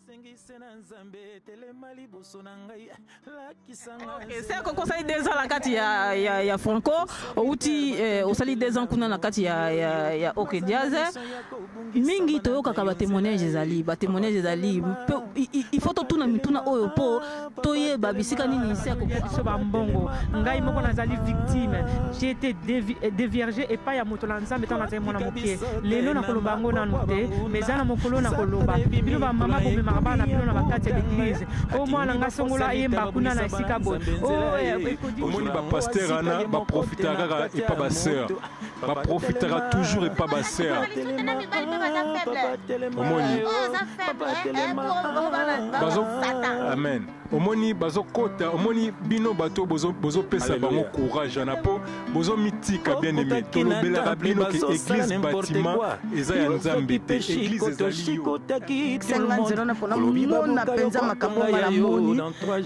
Nasengisi na Nzambe, telema liboso na ngai, lakisa nga. Okay, se koko osali 2 ans na kati ya Franco, outi osali 2 ans kuna na kati ya OK Jazz. Mingi toyokaka ba témoignage ezali, ba témoignage ezali. Mpe il faut totuna mituna oyo po toyeba bisika nini se koko biso ba mbongo. Ngai moko nazali victime. J'ai été déviergé epai ya moto na Nzambe ntango nazali mwana moke. Lelo nakoloba yango nanu te, mais eza na mokolo nakoloba. Bino ba mama bomemaka bana bino na bakati ya l'église. O mwana nga songola ayemba kuna na esika boye. O, ekodi. Omoni ba pasteur wana ba profitaka kaka epa ba sœur. Ba profitaka toujours epa ba sœur. Omoni. Bazo Amen. Omoni bazokota, omoni bino bato bozopesa bango courage wana po bozomitika bien aimé. Tolobelaka bino ke église bâtiment eza ya Nzambe te, église ezali yo. Senga nzela na mpona mona mpenza makambo nga namoni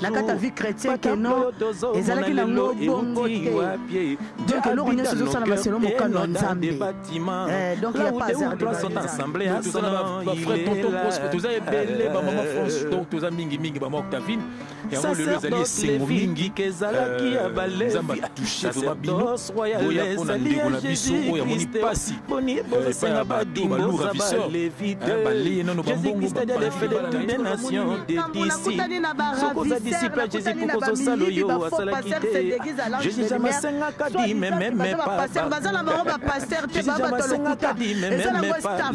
na kati ya vie chrétien ke non, ezalaki nango bongo te. Donc eloko nyonso ezosalama selon mokano ya Nzambe. Donc il y a pas hasard devant Nzambe. Toza na ba frère tonton Prosper, toza ebele, ba mama France, donc toza mingi mingi, ba mama Octavine. Yango lelo ezali esengo mingi, Nzambe atouche vraiment bino, boya mpona ndeko na biso oyo amoni pasi epai ya bato balourd ravisseur, baleye nano bambongo. Nakutani na ba ravisseur, nakutani na bamilibi, ba faux pasteur, c'est d'église à l'ange de lumière, pasteur baza na bango, bapasteur te, baa bato lokuta, eza nango staff,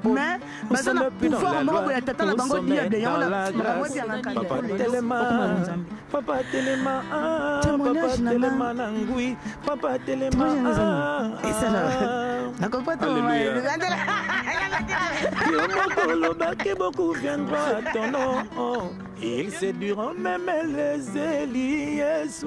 mais baza na pouvoir moko boye ya tata na bango diable. Yango makambo ebiangaka. Papa telema, papa telema, papa telema na ngwi, papa telema. Nakopata. Yo moko olobaki beaucoup viendra à ton nom, ils séduiront même les élus. Yesu,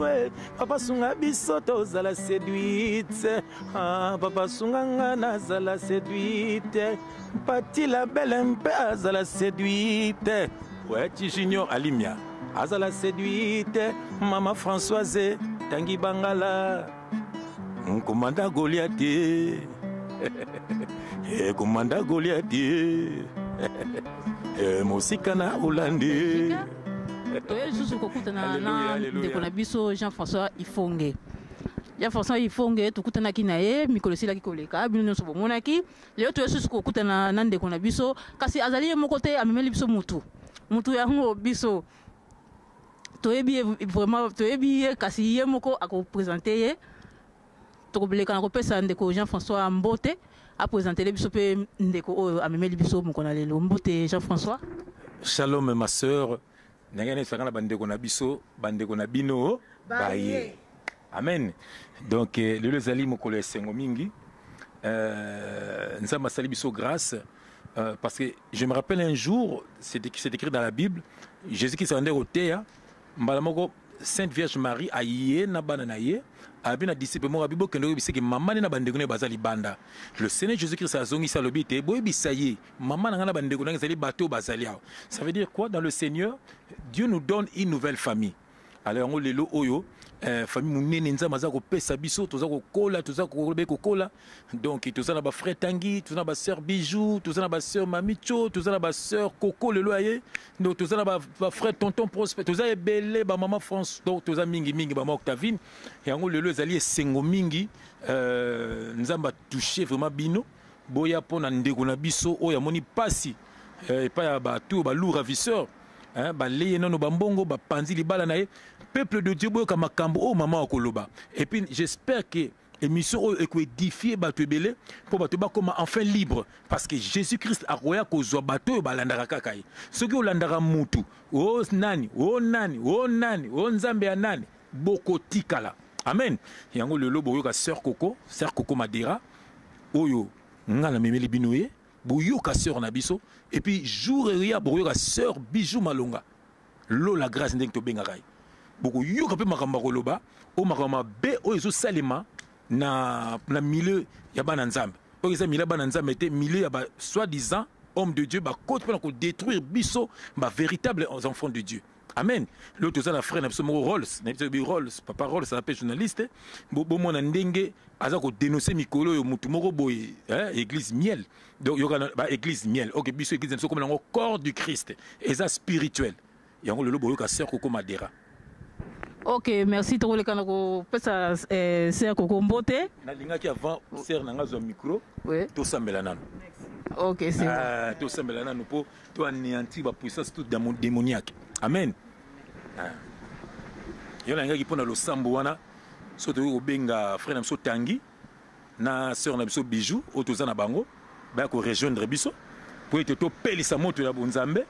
papa sunga biso tozala séduite. Ah, papa sunga nga nazala séduite, Pati la belle mpe azala séduite, Weti Junior Alimia azala séduite, mama Françoise Tangi Bangala, komanda Goliath, komanda Goliath mosika na Hollande. Toye lisusu kokutana na ndeko na biso Jean-François Ifonge. Jean-François Ifonge, tokutanaki na ye mikolo esilaki koleka, bino nyonso bomonaki. Lelo toye lisusu kokutana na ndeko na biso, kasi azali ye moko te, amemeli biso mutu. Mutu yango biso toyebi ye vraiment, toyebi ye, kasi ye moko akopresente ye. Tokoleka na kopesa ndeko Jean-François mbote, apresentele biso mpe ndeko oyo amemeli biso mokolo na lelo. Mbote Jean-François. Shalom ma sœur, ndenge nayebisaka na bandeko na biso, bandeko na bino baye. Amen. Donc lelo ezali mokolo ya esengo mingi. Nzambe asali biso grâce, parce que je me rappelle un jour, c'est écrit dans la Bible, Jésus-Christ abandaki koteya mbala moko, Sainte Vierge Marie aye na bana na ye, abi na disciple moko, abi bokende oyebisa ke mama ne na bandeko na ye baza libanda. Le Seigneur Jésus-Christ azongisi, alobi te boyebisa ye mama na ngai na bandeko na ngai ezali bato oyo bazali awa. Ça veut dire quoi? Dans le Seigneur, Dieu nous donne une nouvelle famille. Alors yango lelo oyo, famille monene Nzambe aza kopesa biso, toza kokola, toza kobe kokola. Donc toza na ba frère Tangi, toza na ba sœur Bijou, toza na ba sœur Mamicho, toza na ba sœur Coco lelo aye. Donc toza na ba frère tonton Prosper, toza ebele, ba mama France, donc toza mingi mingi, ba mama Octavine. Yango lelo ezali esengo mingi, Nzambe a touché vraiment bino, boya mpona ndeko na biso oyo amoni pasi epai ya bato ba lourd ravisseur, hein, baleye nano bambongo, bapanzi libala na ye. Peuple de Dieu, boyoka makambo oyo mama akoloba. Et puis j'espère que émission oyo ekoédifie bato ebele mpo bato bakoma enfin libre, parce que Jésus-Christ akoya kozwa bato oyo balandaka kaka ye. Soki olandaka mutu o nani o nani o nani o nzambe ya nani, bokotikala. Amen. Yango lelo boyoka sœur Coco, sœur Coco Madera oyo nga namemeli bino ye, boyoka sœur na biso. Et puis jour eya boyoka sœur Bijou Malonga, Lola Grâce ndenge tobengaka ye, bokoyoka mpe makambo ya koloba oyo, makambo mabe oyo ezosalema na milieu ya bana Nzambe, oyo eza milieu ya bana Nzambe te, milieu ya ba soi-disant homme de Dieu, bakoti mpona kodétruire biso ba véritable enfants de Dieu. Amen. Lelo toza na frère na biso moko Rolls, na biso bi Rolls, papa Rolls aza pe journaliste. Bomona ndenge aza ko dénoncer mikolo oyo mutu moko boye, hein, église miel. Donc yoka ba église miel. OK, biso église na biso comme nango corps du Christ. Eza spirituel. Yango lelo boyoka sœur Coco Madera. Ok, merci tokoleka na kopesa eh, sœur Coco mbote. Nalingaki avant sœur na nga zwa micro. Oui. Tosambela nanu. Ok, c'est bon. Ah, tosambela nanu po to anéantir ba puissance toute démoniaque. Amen. Ah. Yo nalingaki mpo na losambo wana so tokoki kobenga frère na biso Tangi na sœur na biso Bijou oyo toza na bango baya ko rejoindre biso po ete topelisa moto ya bonzambe.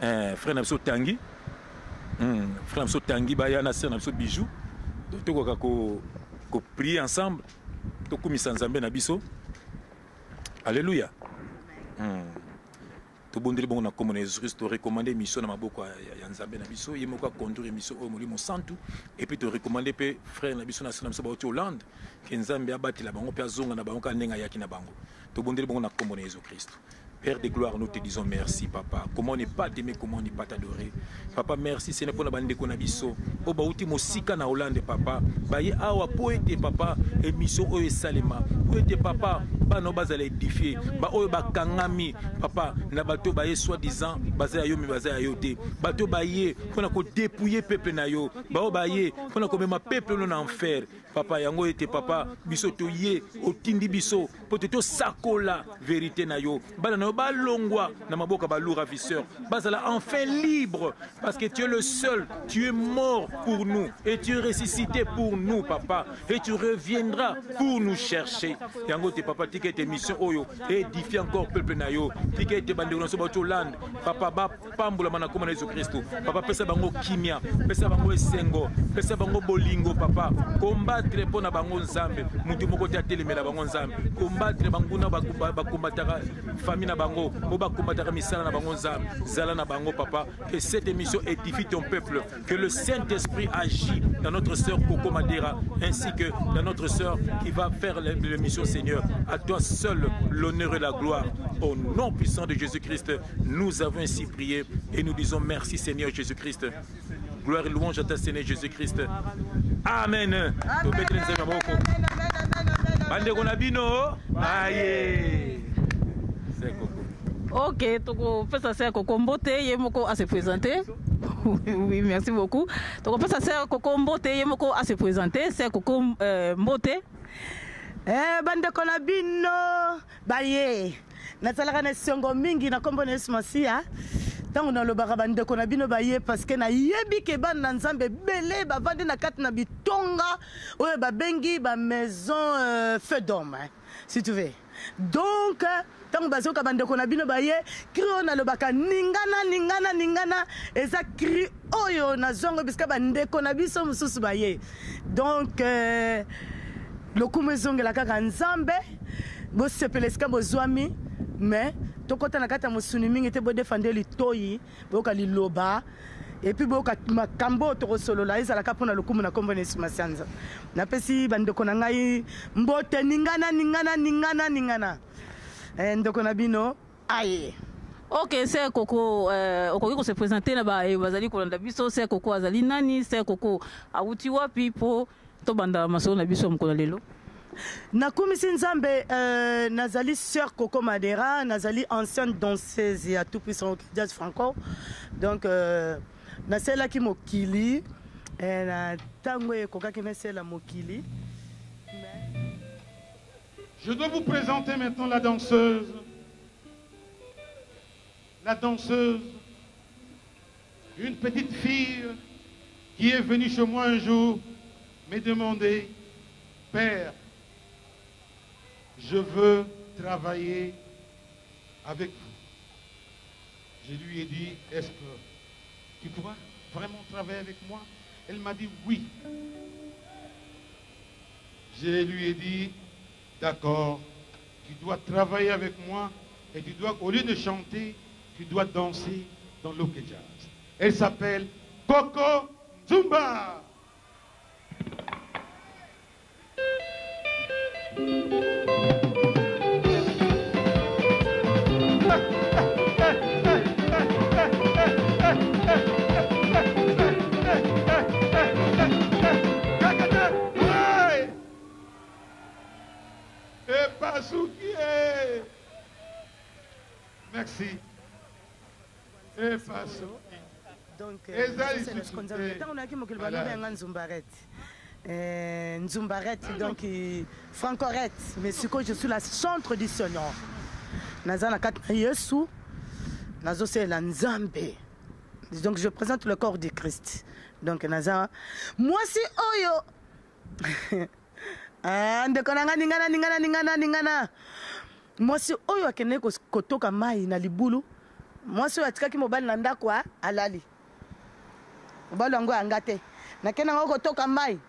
Eh, frère na biso Tangi, frère na biso Tangi baya na sœur na biso Bijou, donc tokoka ko ko prier ensemble, tokumisa Nzambe na biso. Alléluia. Tobondeli bongo na kombo na Yesu Christ, to recommander mission na maboko ya Nzambe na biso, ye moko a conduire mission oyo Molimo Santu, et puis to recommander pe frère na biso na sœur na biso bauti Hollande, ke Nzambe abatela bango pe azonga na bango kaka ndenge ayaki na bango. Tobondeli bongo na kombo na Yesu Christ. Père de gloire, nous te disons merci, papa. Comment ne pas t'aimer, comment ne pas t'adorer. Papa, merci, Seigneur, pour la bande de biso. O bauti mosika na Hollande, papa. Baye awa po ete, papa, émission oyo esalema. Po ete, papa, bana bazala édifié. Ba oyo bakangami, papa, na bato baye soi-disant, baza ya yo, mais baza ya yo te. Bato baye, pona ko dépouiller peuple na yo. Ba oyo baye, pona ko mema peuple no na enfer. Papa, yango ete, papa, biso toye, otindi biso, po te tosakola vérité na yo. Bana na yo balongwa na maboka ba lourd ravisseur, bazala enfin libre, parce que tu es le seul, tu es mort pour nous et tu es ressuscité pour nous, papa, et tu reviendras pour nous chercher. Yango te, papa, tika ete mission oyo édifie encore peuple na yo. Tika ete bandeko na biso bauti Hollande, papa, ba pambolama na kombo na Yesu Kristo. Papa, pesa bango kimia, pesa bango esengo, pesa bango bolingo, papa. Combattre mpo na bango Nzambe, mutu moko te atelemela bango Nzambe. Combattre banguna bakombataka famille na bango, oyo bakombataka misala na bango Nzambe. Zala na bango, papa. Que cette émission édifie ton peuple, que le Saint-Esprit agit dans notre sœur Coco Madera, ainsi que dans notre sœur qui va faire l'émission, Seigneur. À toi seul l'honneur et la gloire. Au nom puissant de Jésus-Christ, nous avons ainsi prié et nous disons merci Seigneur Jésus-Christ. Gloire et louange à ta Seigneur Jésus-Christ. Amen. Tobetele Nzambe maboko. Bandeko na bino, aye. C'est Coco. Ok, tokopesa sœur Coco mbote, ye moko a se présenter. Oui, merci beaucoup. Tokopesa sœur Coco mbote, ye moko a se présenter. Sœur Coco mbote. Eh, bandeko na bino, baye. Nazalaka na esengo mingi na kombo na Yesu Masiya. Ntango nalobaka bandeko na bino baye, parce que nayebi ke bana na Nzambe ebele bavandi na kati na bitonga oyo babengi ba maison feu d'homme, hein, si tu veux. Donc, ntango bazoka bandeko na bino baye, cri oyo nalobaka ningana, ningana, ningana, eza cri oyo nazongo bisika bandeko na biso mosusu baye. Donc, lokumu ezongela kaka Nzambe, bosepela esika bozwami, mais tokota na kati ya mosuni mingi te, bodefende litoyi, boyoka liloba, et puis boyoka makambo oyo tokosolola, ezalaka mpona lokumu na kombo na Yesu Masiya Nzambe. Napesi bandeko na ngai mbote, ningana, ningana, ningana, ningana. Ndeko na bino, aye. Ok, sœur Coco, okoki ko se présenter na ba bazali kolanda biso. Sœur Coco azali nani? Sœur Coco awuti wapi po tobanda masolo na biso mokolo lelo? Nakumisi Nzambe, nazali sœur Coco Madera, nazali ancienne danseuse ya tout puissant Jazz Franco. Donc naselaki mokili na tango ekokaki nasela mokili. Je dois vous présenter maintenant la danseuse. La danseuse, une petite fille qui est venue chez moi un jour me demander, Père, je veux travailler avec vous. Je lui ai dit, est-ce que tu pourras vraiment travailler avec moi? Elle m'a dit oui. Je lui ai dit, d'accord, tu dois travailler avec moi et tu dois, au lieu de chanter, tu dois danser dans l'Ok Jazz. Elle s'appelle Coco Nzumba. Merci. Et passe. Donc, ntango nayaki mokili balobi yanga nzumbarete euh, nzumbarete donc francorette mais sikoyo je suis la centre du seigneur naza na kati na yesu nazosalela nzambe. Donc je présente le corps du Christ. Donc naza mwasi oyo ah, ndeko na nga ningana ningana ningana ningana mwasi oyo akendeki kotoka mai na libulu, mwasi oyo atikaki mobali na ndako alali, mobali yango yanga te, nakende yango kotoka mai,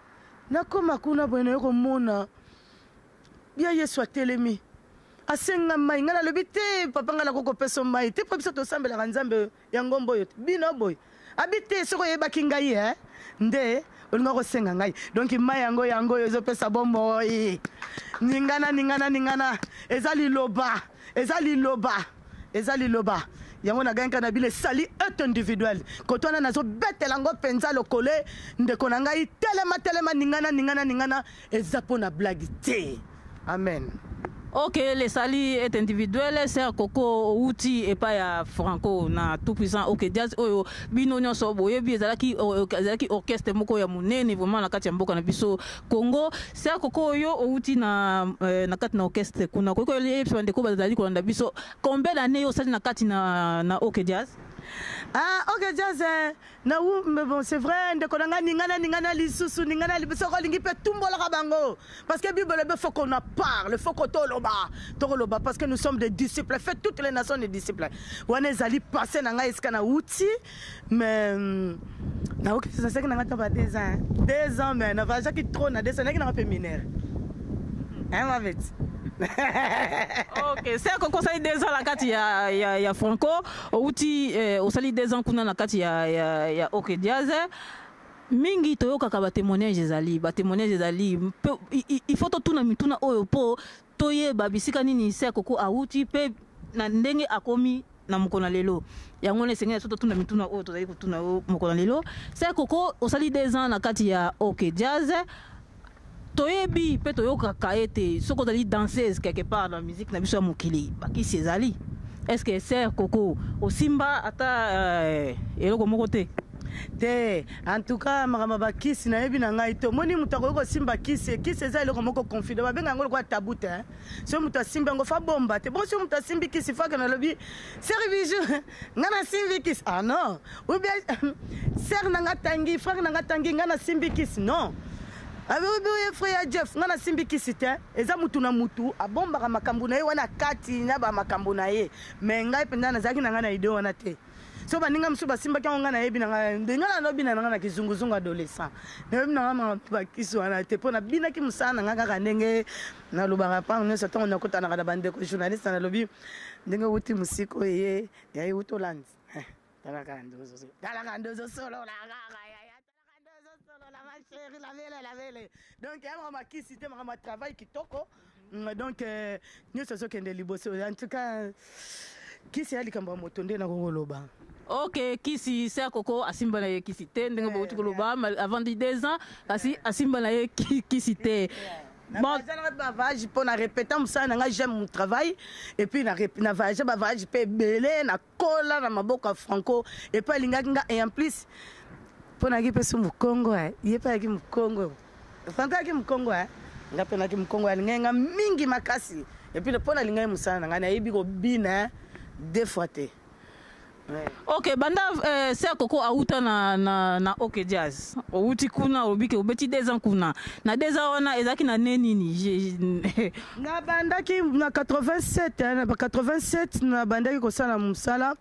nakoma kuna boye naye komona ya Yesu atelemi asenga mai. Ngai nalobi te, papa, ngai nakoki kopesa mai te mpo biso tosambelaka Nzambe ya ngombo oyo te, bino boye. Abi te, soki oyebaki ngai e nde olinga kosenga ngai. Donc mai yango yango oyo ezopesa bomoi. Ningana ningana ningana, eza liloba, eza liloba, eza liloba yango nagangika na bile sali est individuel. Koto wana nazobetela yango mpenza lokole. Ndeko na ngai, telema telema, ningana ningana ningana, eza mpo na blague te. Amen. Ok, le salut est individuel. Sœur Coco outi epai ya Franco na tout puissant OK Jazz oyo bino nyonso boyebi, ezalaki orchestre moko ya monene vraiment na kati ya mboka na biso Congo. Sœur Coco, oyo outi na kati na orchestre kuna, koki koyebisa bandeko bazali kolanda biso combien d'années osali na kati na OK Jazz? Ah, OK Jazz na wu, mais bon, c'est vrai, ndeko na ngai, ningana ningana lisusu, ningana liboso olingi mpe tumbolaka bango, parce que Bible elobi faut qu'on en parle, faut que toloba, tokoloba, parce que nous sommes des disciples. Fait toutes les nations des disciples. Wana ezali passé na ngai esika na wuti, mais naoki nasalaki na ngai ta ba 2 ans, 2 ans, mais navayaki trop na 2 ans, nayaki nanga mpe mineur, hein, maveti. Ok, sœur Coco, osali 2 ans na kati ya Franco. Outi osali 2 ans kuna na kati ya OK Jazz. Mingi toyokaka batémoignage, ezali batémoignage, ezali mpe il faut totuna mituna oyo mpo toyeba bisika nini sœur Coco awuti mpe na ndenge akomi na mokolo na lelo. Yango wana esengeli so totuna mituna oyo tozali kotuna yo mokolo na lelo. Sœur Coco, osali 2 ans na kati ya OK Jazz. Toyebi mpe toyokaka ete soki ozali danseuse quelque part na musique na biso ya mokili, bakisi ezali. Est ce que sœur Coco osimba ata eloko moko te? Te, en tout cas makambo ya bakisi nayebi na ngai te. Omoni, moto akoki kosimba kisi, kisi eza eloko moko confide, babenga yango lokola tabu te. Soki moto asimbi yango, fa bomba te. Bon, soki moto asimbi kisi, fake nalobi sœur Bijou, nga nasimbi kisi, ah non, ou bien sœur na nga tangi, frère na nga tangi, nga nasimbi kisi, non. Oye frère ya Jeff, nga nasimbi kisi te. Eza mutu na mutu abombaka makambo na ye wana kati na bamakambo na ye, mais ngai mpenza nazalaki na ngai na idée wana te. So baninga mosusu basimbaki yango, ngai nayebi na ngai nde ngai nalobi na ngai na kizunguzungu adolescent, nayebi na ngai makambo bakisi wana te, mpo nabinaki mosala na ngai kaka ndenge nalobaka mpango nyonso. Ntango nakutanaka na bandeko journaliste, nalobi ndenge wuti mosika oyo ye yaye wuti olandi, talaka nde talaka nde ozosolola kaka yaya, talaka nde ozosolola, ma chérie, la belle, la belle. Donc ya makambo akisi te, makambo ya travail kitoko. Donc nyonso ezokende liboso. En tout cas kisi ya likambo ya moto nde nakokoloba. Ok, kisi, sœur Coco asimba na ye kisi te, ndenge bouti koloba avant de 2 ans, kasi asimba na ye kisi te. Bon, bavoyage mpo na répéta mosala na ngai, j'aime mon travail, et puis na voyage, bavoyage mpe ebele, nakola na maboko ya Franco, et puis alingaki nga, et en plus mpo nayaki mpe so mokongo, ye mpe ayaki mokongo, Franco ayaki mokongo, nga mpe nayaki mokongo, alingaki nga mingi makasi, et puis mpo nalingaki mosala na ngai, nayebi kobina deux fois te. Ok, banda sœur Coco auta na OK Jazz, outi kuna, olobi ke obeti 2 ans kuna. Na 2 ans wana ezalaki na ne nini? Nabandaki na 87, na 87 nabandaki kosala mosala.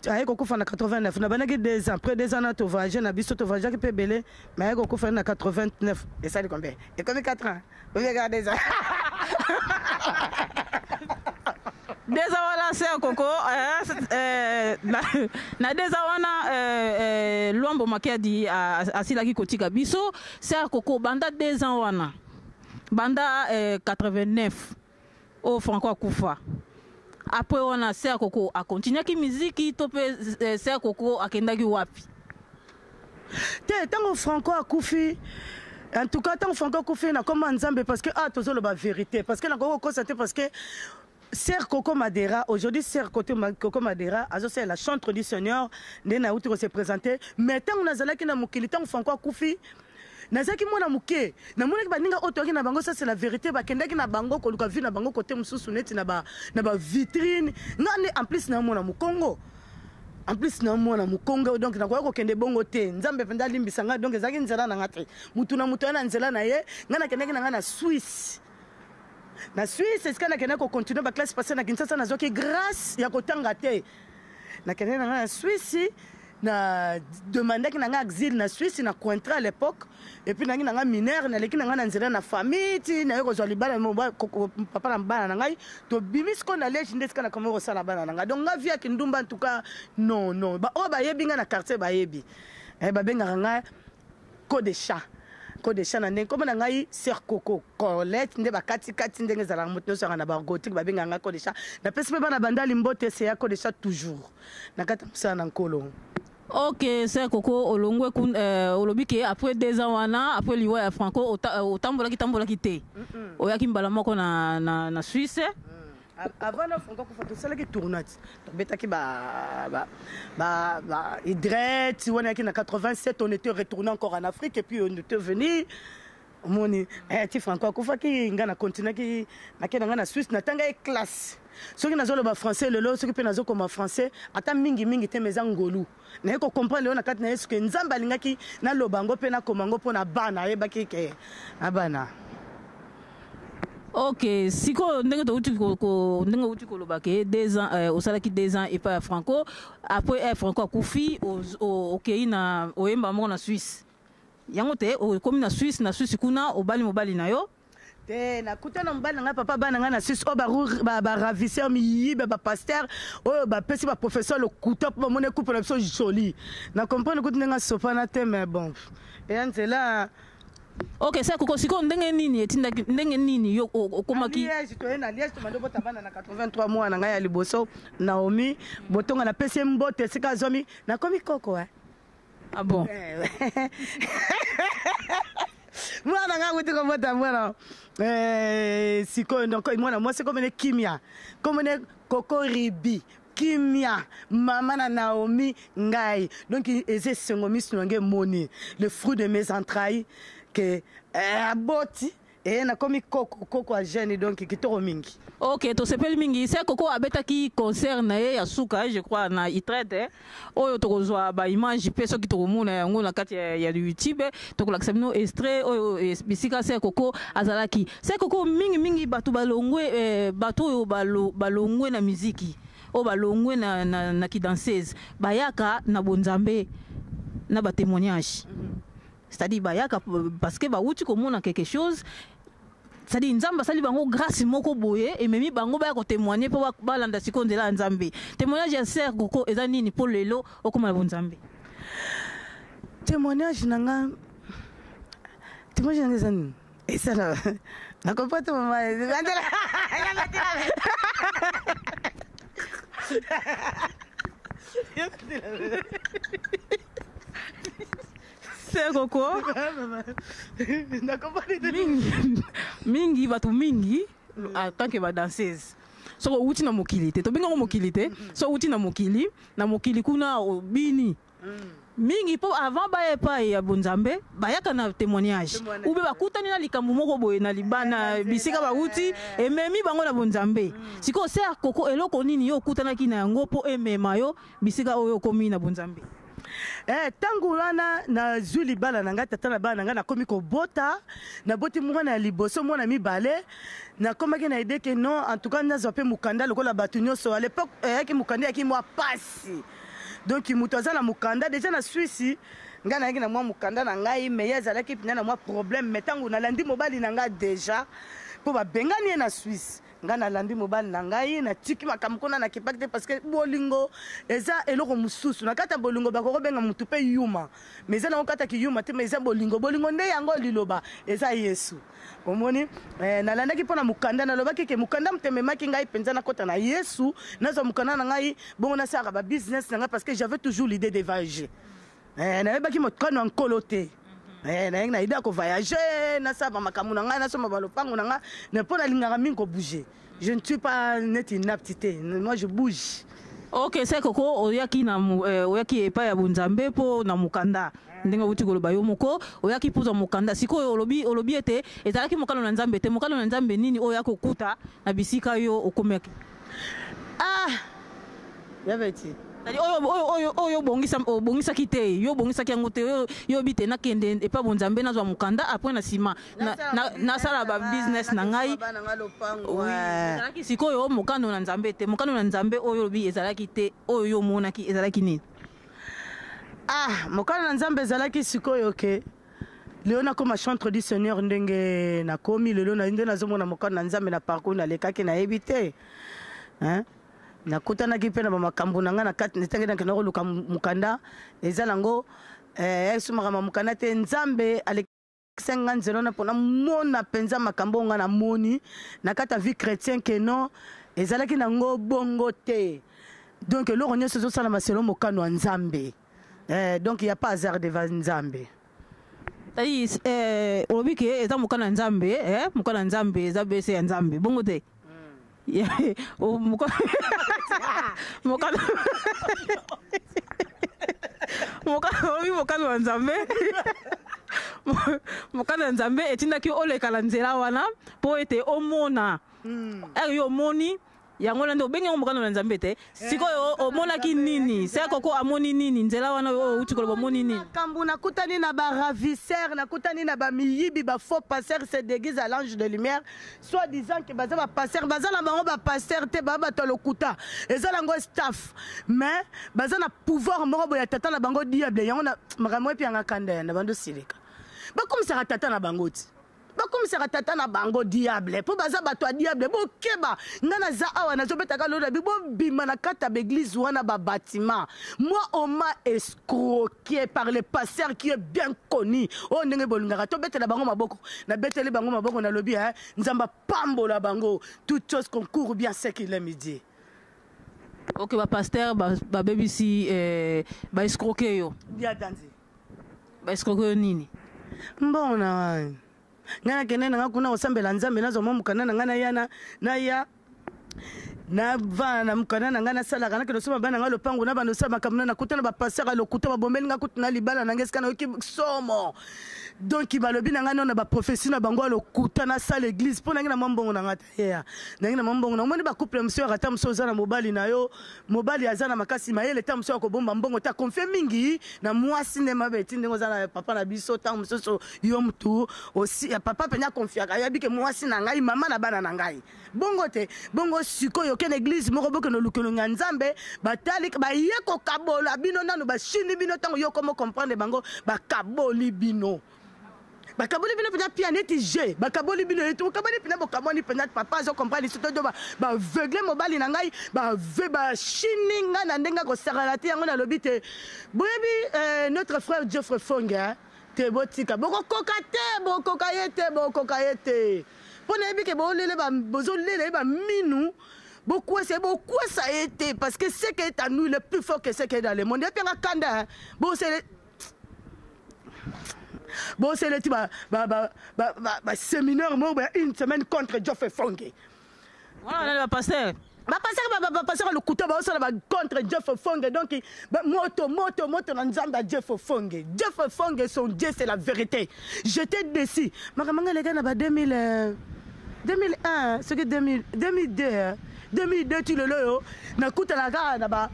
Aye kokufa na 89. Nabandaki 2 ans, après 2 ans na tovoyage na biso, tovoyageaki mpe ebele, mais aye kokufa na 89. Esali combien? Ekomi 4 ans ou bien kaka 2 ans? 2 ans wana, sœur Coco, na 2 ans wana Lwambo Makiadi asilaki kotika biso. Sœur Coco, banda 2 ans wana, banda 89 oyo Franco akufa, après wana sœur Coco akontinuaki miziki to mpe sœur Coco akendaki wapi? Te, ntango Franco akufi, en tout cas ntango Franco akufi, nakoma Nzambe, parce que ah, tozoloba vérité, parce que nakoki kokosa te, parce que Sœur Coco Madera, aujourd'hui Sœur Coco Madera, c'est la chantre du Seigneur, nde nauti ko se présenter, mais ntango nazalaki na mokili, ntango Franco akufi, nazalaki mwana moke, namonaki baninga oyo toyaki na bango, ça c'est la vérité, bakendaki na bango koluka vie na bango kote mosusu neti na ba na ba vitrine. Nga nde en plus na mwana mokongo. En plus na mwana mokongo, donc nakoki kokende bongo te. Nzambe mpenza alimbisa ngai, donc ezalaki nzela na nga te. Mutu na mutu aye na nzela na ye, ngai nakendaki na ngai na Suisse. Na Suisse esika nakendaki kocontinue baklasse parce na Kinshasa nazwaki grâce ya kotanga te. Nakendaki na ngai na Suisse, na demandaki na ngai exil na Suisse, na Cointré à l'époque, et puis nangi na ngai mineur, naleki na ngai na nzela na famille ti naye kozwa libala papa na bana na ngai, tobimi sikoyo na Liège nde esika nakomi kosala bana na ngai. Donc ngai vie ya kindumba en tout cas non non, ba oyo bayebi ngai na quartier bayebi, babengaka ngai code chat. Code chat na ndenge kombo na ngai Sœur Coco Colette nde bakati kati ndenge ezalaka moto nyonso yaka na bargotique babengaka ngai code chat. Napesi mpe bana bandali mbote, seya code chat toujours na kati ya mosala na Nkolo. Ok, Sœur Coco, olongwe kun, olobi ke après 2 ans wana, après liwa ya Franco, otambolaki tambolaki te. Oyaki mbala moko na Suisse. Avant na Franco kufa tosalaki tournoi, tobetaki ba Idret, wana yaki na 87, on était retourné encore en Afrique et puis on était venu. Omoni, ti Franco akufaki, nga na continuaki, nakei na nga na Suisse, natangaki classe. Soki nazoloba français lelo, soki mpe nazokoma français, ata mingi mingi te, mais eza ngolu. Naye ko comprendre lelo na kati na Yesu ke Nzambe alingaki naloba yango mpe nakoma yango mpo na bana, ayebaki ke na bana. Ok, sikoyo ndenge touti ko, ko, ndenge outi koloba ke 2 ans, osalaki 2 ans epai ya Franco, après Franco akufi, okei na oyemba moko na Suisse. Yango te, okomi na Suisse, na Suisse kuna obali mobali na yo. Te, nakutana mobali na ngai, papa bana ngai na Suisse, oyo ba ravisseur miyibe, ba pasteur, oyo bapesi ba professeur lokuta mpo bamoni couple na biso joli. Na comprendre kutu ndenge asopana te, mais bon, eya nzela. Ok, ça koko sikoyo ndenge nini etindaki, ndenge nini yo okomaki? Na Liège, toye na Liège, tobandi obota bana na 83 mois na ngai ya liboso, Naomi Botonga, napesi ye mbote esika azwami, nakomi koko, eh. Ah bon? Mwana ngai akuti kobota mwana, sikoyo, donc mwana mwasi komene kimia, komene Koko Ribi, kimia, mama na Naomi ngai. Donc eza esengo miso na ngai emoni le fruit de mes entrailles ke aboti, nakomi koko, koko ya jeune, donc kitoko mingi. Ok, tosepeli mingi. Se Koko abetaki concert na ye ya suka, je crois na Utrecht, oyo tokozwa ba image pe soki tokomona yango na kati ya YouTube, tokolakisa bino extrait oyo bisika Se Koko azalaki. Se Koko mingi mingi bato balongwe, bato oyo balongwe na muziki, oyo balongwe na kidanseuse, bayaka na bonzambe na ba témoignage. C'est-à-dire bayaka parce que bawuti komona quelque chose, c'est-à-dire Nzambe asali bango grâce moko boye ememi bango baya kotémoigner mpo balanda sikoyo nzela ya Nzambe. Témoignage ya Sœur Coco eza nini mpo lelo okóma na bonzambe? Témoignage na nga, témoignage na nga eza nini? Eza na comprendre te, mama. Sœur Coco, mingi mingi bato mingi en tant que ba danseuse, soki owuti na mokili te, tobengako mokili te, soki owuti na mokili, na mokili kuna obini mingi mpo avant baya epai ya bonzambe, bayaka na témoignage ube bakutani na likambo moko boye na libana bisika bawuti, ememi bango na bonzambe. Sikoyo Sœur Coco, eloko nini yo okutanaki na yango mpo emema yo bisika oyo okomi na bonzambe? Ntango wana nazwi libala na ngai, tata na bana na ngai, nakomi kobota, naboti mwana ya liboso, mwana mibale, nakomaki na idée ke non, en tout cas nazwa mpe mokanda lokola bato nyonso. À l'époque eyaki mokanda eyaki mwa pasi, donc moto aza na mokanda déjà na Suisse, ngai nayaki na mwa mokanda na ngai, mais ye azalaki mpenza na mwa problème. Mais ntango nalandi mobali na ngai déjà mpo babengani ye na Suisse, ngai nalandi mobali na ngai, natiki makambo kuna, nakipaki te, parce que bolingo eza eloko mosusu. Na kati ya bolingo bakoki kobenga motu mpe yuma, mais eza nango kati ya kiyuma te, mais eza bolingo. Bolingo nde yango liloba eza Yesu. Omoni, nalandaki mpo na mokanda, nalobaki ke mokanda moto ememaki ngai mpenza nakɔta na Yesu, nazwa mokanda na ngai, bongo nasalaka ba business na ngai, parce que j'avais toujours l'idée de voyager. Nayebaki mokano ya Nkolo te. Nayaki na idée ya kovoyage, nasala bamakambo na ngai, nasomba balopango na ngai, mpo nalingaka mingi kobouge. Je ne suis pas neti inapte te, moi je bouge. Ok, se koko oyaki na eh, oyaki epai ya bonzambe mpo na mokanda ndenge outi koloba yo moko oyaki mpo ozwa mokanda. Sikoyo olobi olobi ete ezalaki mokano na Nzambe te. Mokano na Nzambe nini oyo oyaki kokuta na bisika yo okomaki? Ah, yabeti oyo oyo oyo oyo obongisa obongisaki te, yo obongisaki yango te, yo yo oyebi te nakende epai bonzambe nazwa mokanda après na nsima nasala ba business na ngai. Ezalaki sikoyo mokano na Nzambe te. Mokano na Nzambe oyo olobi ezalaki te, oyo yo omonaki ezalaki nini? Ah, mokano na Nzambe ezalaki sikoyo ke lelo nakoma chantre du Seigneur ndenge nakomi lelo, na nde nazomona mokano na Nzambe na parcours nalekaki, nayebi te, hein? Nakutanaki mpe na bamakambo na ngai na kati ntange nakenda koluka mokanda, eza nango eh, eso makambo ya mokanda te. Nzambe alekisaki ngai nzela wana mpo namona mpenza makambo oyo ngai namoni na kati ya vie chrétien ke non, ezalaki nango bongo te. Donc eloko nyonso ezosalama selo mokano ya Nzambe. Eh, donc il y a pas hasard devant Nzambe. C'est-à-dire, eh, olobi ke eza mokano ya Nzambe, eh, mokano ya Nzambe eza bese ya Nzambe, bongo te? Olobi mokano ya Nzambe, mokano ya Nzambe etindaki oleka na nzela wana mpo ete omona ere yo omoni yango wana nde obengi yango mokano na Nzambe te. Sikoyo omonaki nini? Se koko amoni nini nzela wana oyo outi koloba, omoni nini? Makambo nakutani na baravisseur, nakutani na bamiyibi, bafaux pasteur se déguise à l'ange de lumière, soit disant ke baza bapasteur, baza na bango bapasteur te, baa bato ya lokuta, eza nango staff, mais baza na pouvoir moko boye ya tata na bango diable. Yango na makambo epi yanga kanda ya na bando silika, bakomisaka tata na bango ti bakomisaka tata na bango diable mpo baza bato ya diable. Bokeba, ngai naza awa nazobetaka lolo na bi, bobima na kati ya baeglise wana babatima. Moi, on m'a escroqué par le pasteur qui est bien connu, oyo ndenge bolingaka tobetela bango maboko, nabeteli bango maboko, nalobi Nzambe apambola bango. Toute chose concourt bien ce qu'il aime Dieu. Ok, bapasteur babebisi, eh, baescroke yo. Biadanzi. Baescroke yo nini? Mbongo na ngai, ngai nakende na ngai kuna kosambela Nzambe, nazwa mwa mokanda na ngai, naya naya navanda na mokanda na ngai, nasalaka, nakende osomba bana ngai lopango na banda osala makambo na nakuta na bapasteur ya lokuta, babombeli ngai kutu na libala na ngai esika nayoki somo. Donc balobi na ngai no na baprophetie na bango ya lokuta, nasala église mpo nangi na mwa mbongo na ngai te ya nangi na mwa mbongo na omoni bacouple mosusu yaka ta mosusu oza na mobali na yo, mobali aza na makasi mayele ta mosusu ya kobomba mbongo te, akonfie mingi na mwasi nde mabe eti ndenge oza na papa na biso. Ntango mosusu yo mutu osi papa mpenza akonfiaka, ayebi ke mwasi na ngai, mama na bana na ngai, bongo te. Bongo sikoyo okende église moko, bokende oluka ya Nzambe, batali baye kokabola bino nanu, bashini bino. Ntango yo komo comprendre bango, bakaboli bino, bakaboli bino mpenza pia neti je bakaboli bino ete bokaboli mpenza, bokabwani mpenza. Papa azo comprendre surtout to baaveugle mobali na ngai, bave bashini ngai na ndenge akosakana te. Yango nalobi te, boyebi notre frère Geoffrey Fonge te, botika, bokokoka te, bokoka ye te, bokoka ye te, mpo nayebi ke bozolela ye baminu, bokwesa ye, bokwesa ye te, parce que ce qui est à nous, le plus fort que ce qui est dans le monde. Epianga kanda bosele bosele ti baséminaire moko ya une semaine contre Geoffrey Fonge. Wana nani? Bapasteur? Bapasteur, bapasteur lokuta baosala ba contre Jeff Fonge. Donc moto moto moto na Nzambe ya Jeff Fonge, Jeff Fonge, son Dieu, c'est la vérité. J'étais déçu. Makambo nga eleka na ba 2000, 2001, soki 2000, 2002, 2002 ti lelo oyo, nakutana kaka na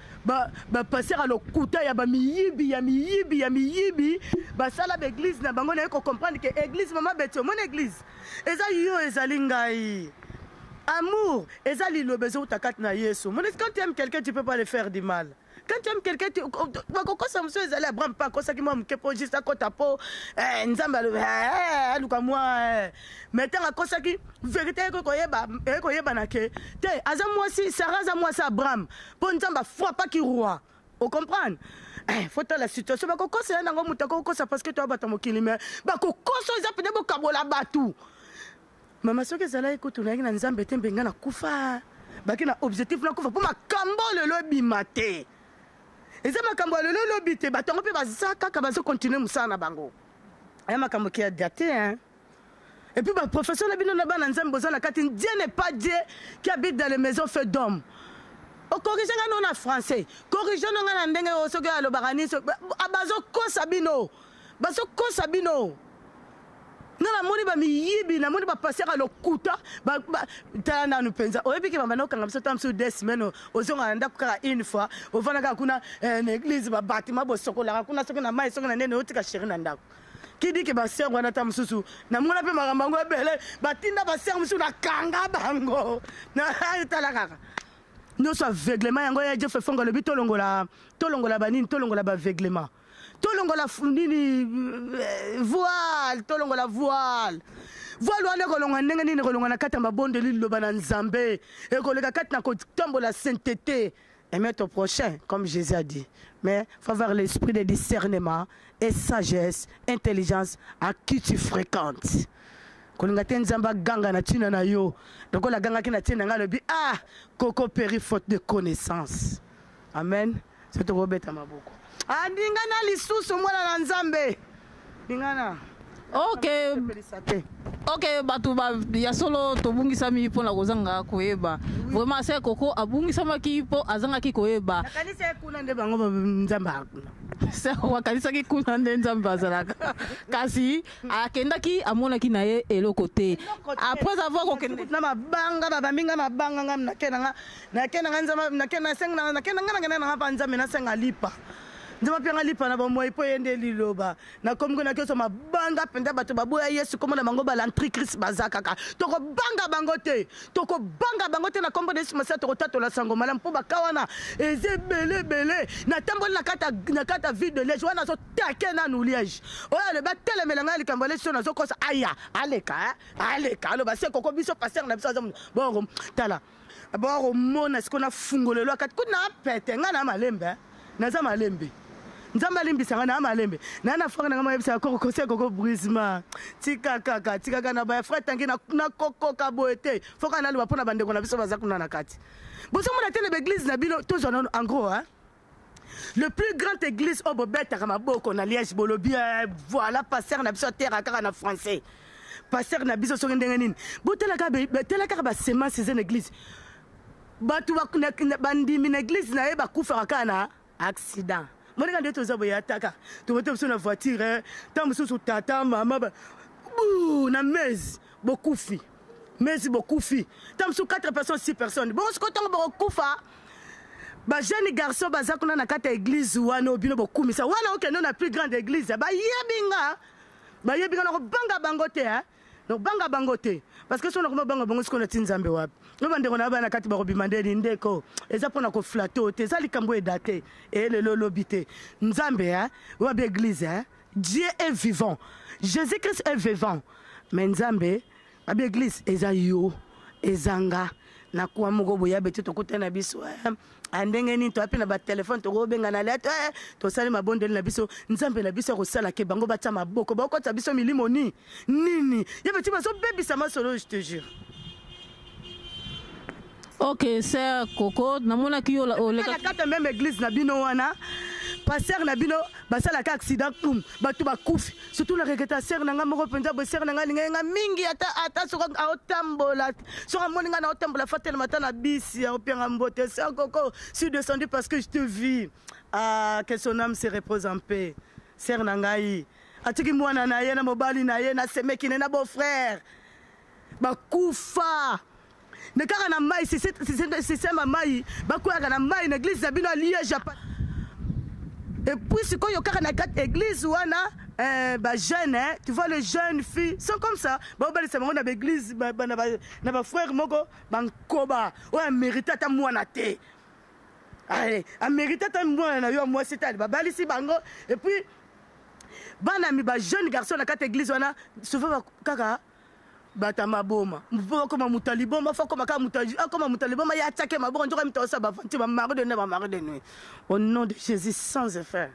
bapasteur ya lokuta, ya bamiyibi, ya miyibi, ya miyibi, basala baeglise na bango. Naye kocomprendre ke église, mama Beti, omoni église eza yo, ezali ngai. Amour eza liloba ezouta kati na Yesu. Moni, quand tu aimes quelqu'un, tu peux pas le faire du mal. Quand tu aimes quelqu'un, bakokosa mosusu ezali. Abraham mpe akosaki mwa moke mpo juste akota, mpo Nzambe aluka mwa, mais ntango akosaki, vérité ekoyebana ke te aza mwasi, Sara aza mwasi Abraham, mpo Nzambe afrappaki roi. Ocomprendre, faut tala situation. Bakokosa ya nango, moto akokosa parce que toya bato ya mokili, mais bakokosa eza pene bokabola bato. Mama, soki ezalaki kutu nayaki na Nzambe te, mpe ngai nakufa, baki na objectif nakufa mpo makambo lelo ebima te. Eza makambo ya lelo elobi te, bato yango mpe baza kaka bazokontinue mosala na bango ya makambo ki ya date, hein. Et puis baprofesseur na bino na bana Nzambe boza na kati. Dieu n'est pas Dieu qui habite dans les maisons faites d'hommes. Okorige nga no na français, corrige no nga na ndenge oyo soki alobaka nini, bazokosa bino, bazokosa bino. Nga namoni bamiyibi, namoni bapasteur ya lokuta. Tala nanu mpenza, oyebi ke bambanda okanga biso ta mosusu 2 semaines, ozonga na ndako kaka une fois, ovanda kaka kuna na église, babatima bosokolaka kuna soki na mai, soki na ndeni, otika chéri na ndako. Kidi ke basœur wana, ta mosusu namona mpe makambo yango ebele, batinda basœur mosusu, nakanga bango. Tala kaka nyonso aveuglement yango ya Jeff Efongo. Alobi tolongola, tolongola banini, tolongola baveuglement, tolongola nini, voile, tolongola voile. Voile wana ekolonga ndenge nini? Ekolonga na kati ya mabondeli, liloba na Nzambe ekoleka kati na kotambola sainteté. Aimer ton prochain comme Jésus a dit, mais faut avoir l'esprit de discernement et sagesse, intelligence à qui tu fréquentes. Kolinga te Nzambe aganga na ntina na yo lokola agangaki na ntina na ngai, alobi: "Ah, Koko péri faute de connaissance." Amen. So tokobeta maboko. Andingana lisusu, mwana na Nzambe, lingana. Ok. Sepelisa te. Ok, bato ya solo, tobungisami mpona kozanga koyeba. Vraiment, sœur Koko abungisamaki mpo azangaki koyeba. Nakanisi ye kuna nde bango Nzambe akuna. Sœur Koko akanisaki kuna nde Nzambe azalaka, kasi akendaki, amonaki na ye eloko te. Après avoir kokende na mabanga, babambi nga mabanga, nga nake nanga, nake nanga Nzambe, nake nasenga, nake nanga, nakende nanga mpa Nzambe, nasenga lipa. Nzambe apianga lipa na bomoi mpo ye nde liloba. Nakomi ko nake so mabanga mpenza. Bato baboya Yesu, kombo na bango balantichrist, baza kaka. Tokobanga bango te, tokobanga bango te. Na kombo na Yesu Masiya, tokotatola sango malamu mpo baka wana eza ebele ebele. Natamboli na kati ya ville de Liège wana, azotake nanu Liège oyo alobi atelemela ngai likambo ya Liège. So nazokosa, aya aleka, aleka aloba se koko biso pasteur na biso aza bongo. Tala, bakomona sikoyo nafungolelo akati kuna pete. Ngai na malembe, naza malembe. Nzambe alimbisa ngai na malembe na na frère nanga, mayebisaka koko se koko brisement. Tika kaka, tika kaka na baya frère tangi nakokoka boye te. Foka naloba mpo na bandeko na biso baza kuna na kati. Bozomona te na baéglise na bino. Tozwa nano en gros, hein? Le plus grand église oyo bobetaka maboko na Liège, bolobi voilà, pasteur na biso atera kaka na français, pasteur na biso soki ndenge nini. Botala kaka basemence eza na église. Bato bandimi na église na ye bakufaka kaka na accident. Moninga nde toza boye, ataka tomote biso na voiture, ntango mosusu tata mama bu na mese bokufi, mesi bokufi, ntango mosusu 4 personnes, 6 personnes. Bongo sikoyo ntango bokokufa, bajeune garçon baza kuna na kati ya église wana oyo bino bokumisa wana, okende na plus grande église, bayebi nga, bayebi nga. Nakobanga bango te, nakobanga bango te, parce que so nakoma banga bango sikoyo, nati Nzambe wapi? Oyo bandeko na bana kati bakobima ndeni. Ndeko, eza mpona koflatter te, eza likambo eda te, eyelelo olobi te. Nzambe oyo abi église, Dieu est vivant, Jésus Christ est vivant, mais Nzambe abi église eza yo, eza nga. Nakuwa moko boye abe te, tokutani na biso ndenge nini, toya mpe na batelefone, tokobenga na lete, tosali mabondeli na biso. Nzambe na biso akosala ke bango batya maboko, bakotisa biso milimo ni nini ye beti, bazobebisa masolo, je te jure. Ok, sœur Koko, namonaki yo oleka na kati même église na bino wana, pasteur na bino basalaka accident kum, bato bakufi. Surtout na regretter sœur na nga moko mpenza boye. Sœur na nga alingai nga mingi. Ata soki aotambola, soki amoni nga na otambola, fatelema ata na bisi, aopianga mbote: "Sœur Koko, suis descendu parce que je te vis." Ah, que son âme se repose en paix. Sœur na ngai atiki mwana na ye na mobali na ye na semeki na ye na beau-frère, bakufa ne kaka na mai, système ya mai, bakweyaka na mai na église na bino ya Liège. Et puis sikoyo kaka na kati église wana, bajeune, hein, tu vois, les jeunes filles sont comme ça, baobalisa bango na baéglise, na bafrère moko bankoba oyo amérite ata mwana te, amérite ata mwana na yo ya mwasi te, babalisi bango. Et puis bana mi bajeune garçon na kati église wana, souvent kaka bato ya maboma, mpo akoma moto ya liboma, fo akoma kaka moto, akoma moto ya liboma, ye atiaki maboko nzoka mito osala bavanti, bamari de nuit, bamari de nuit. Au nom de Jésus, sans effet.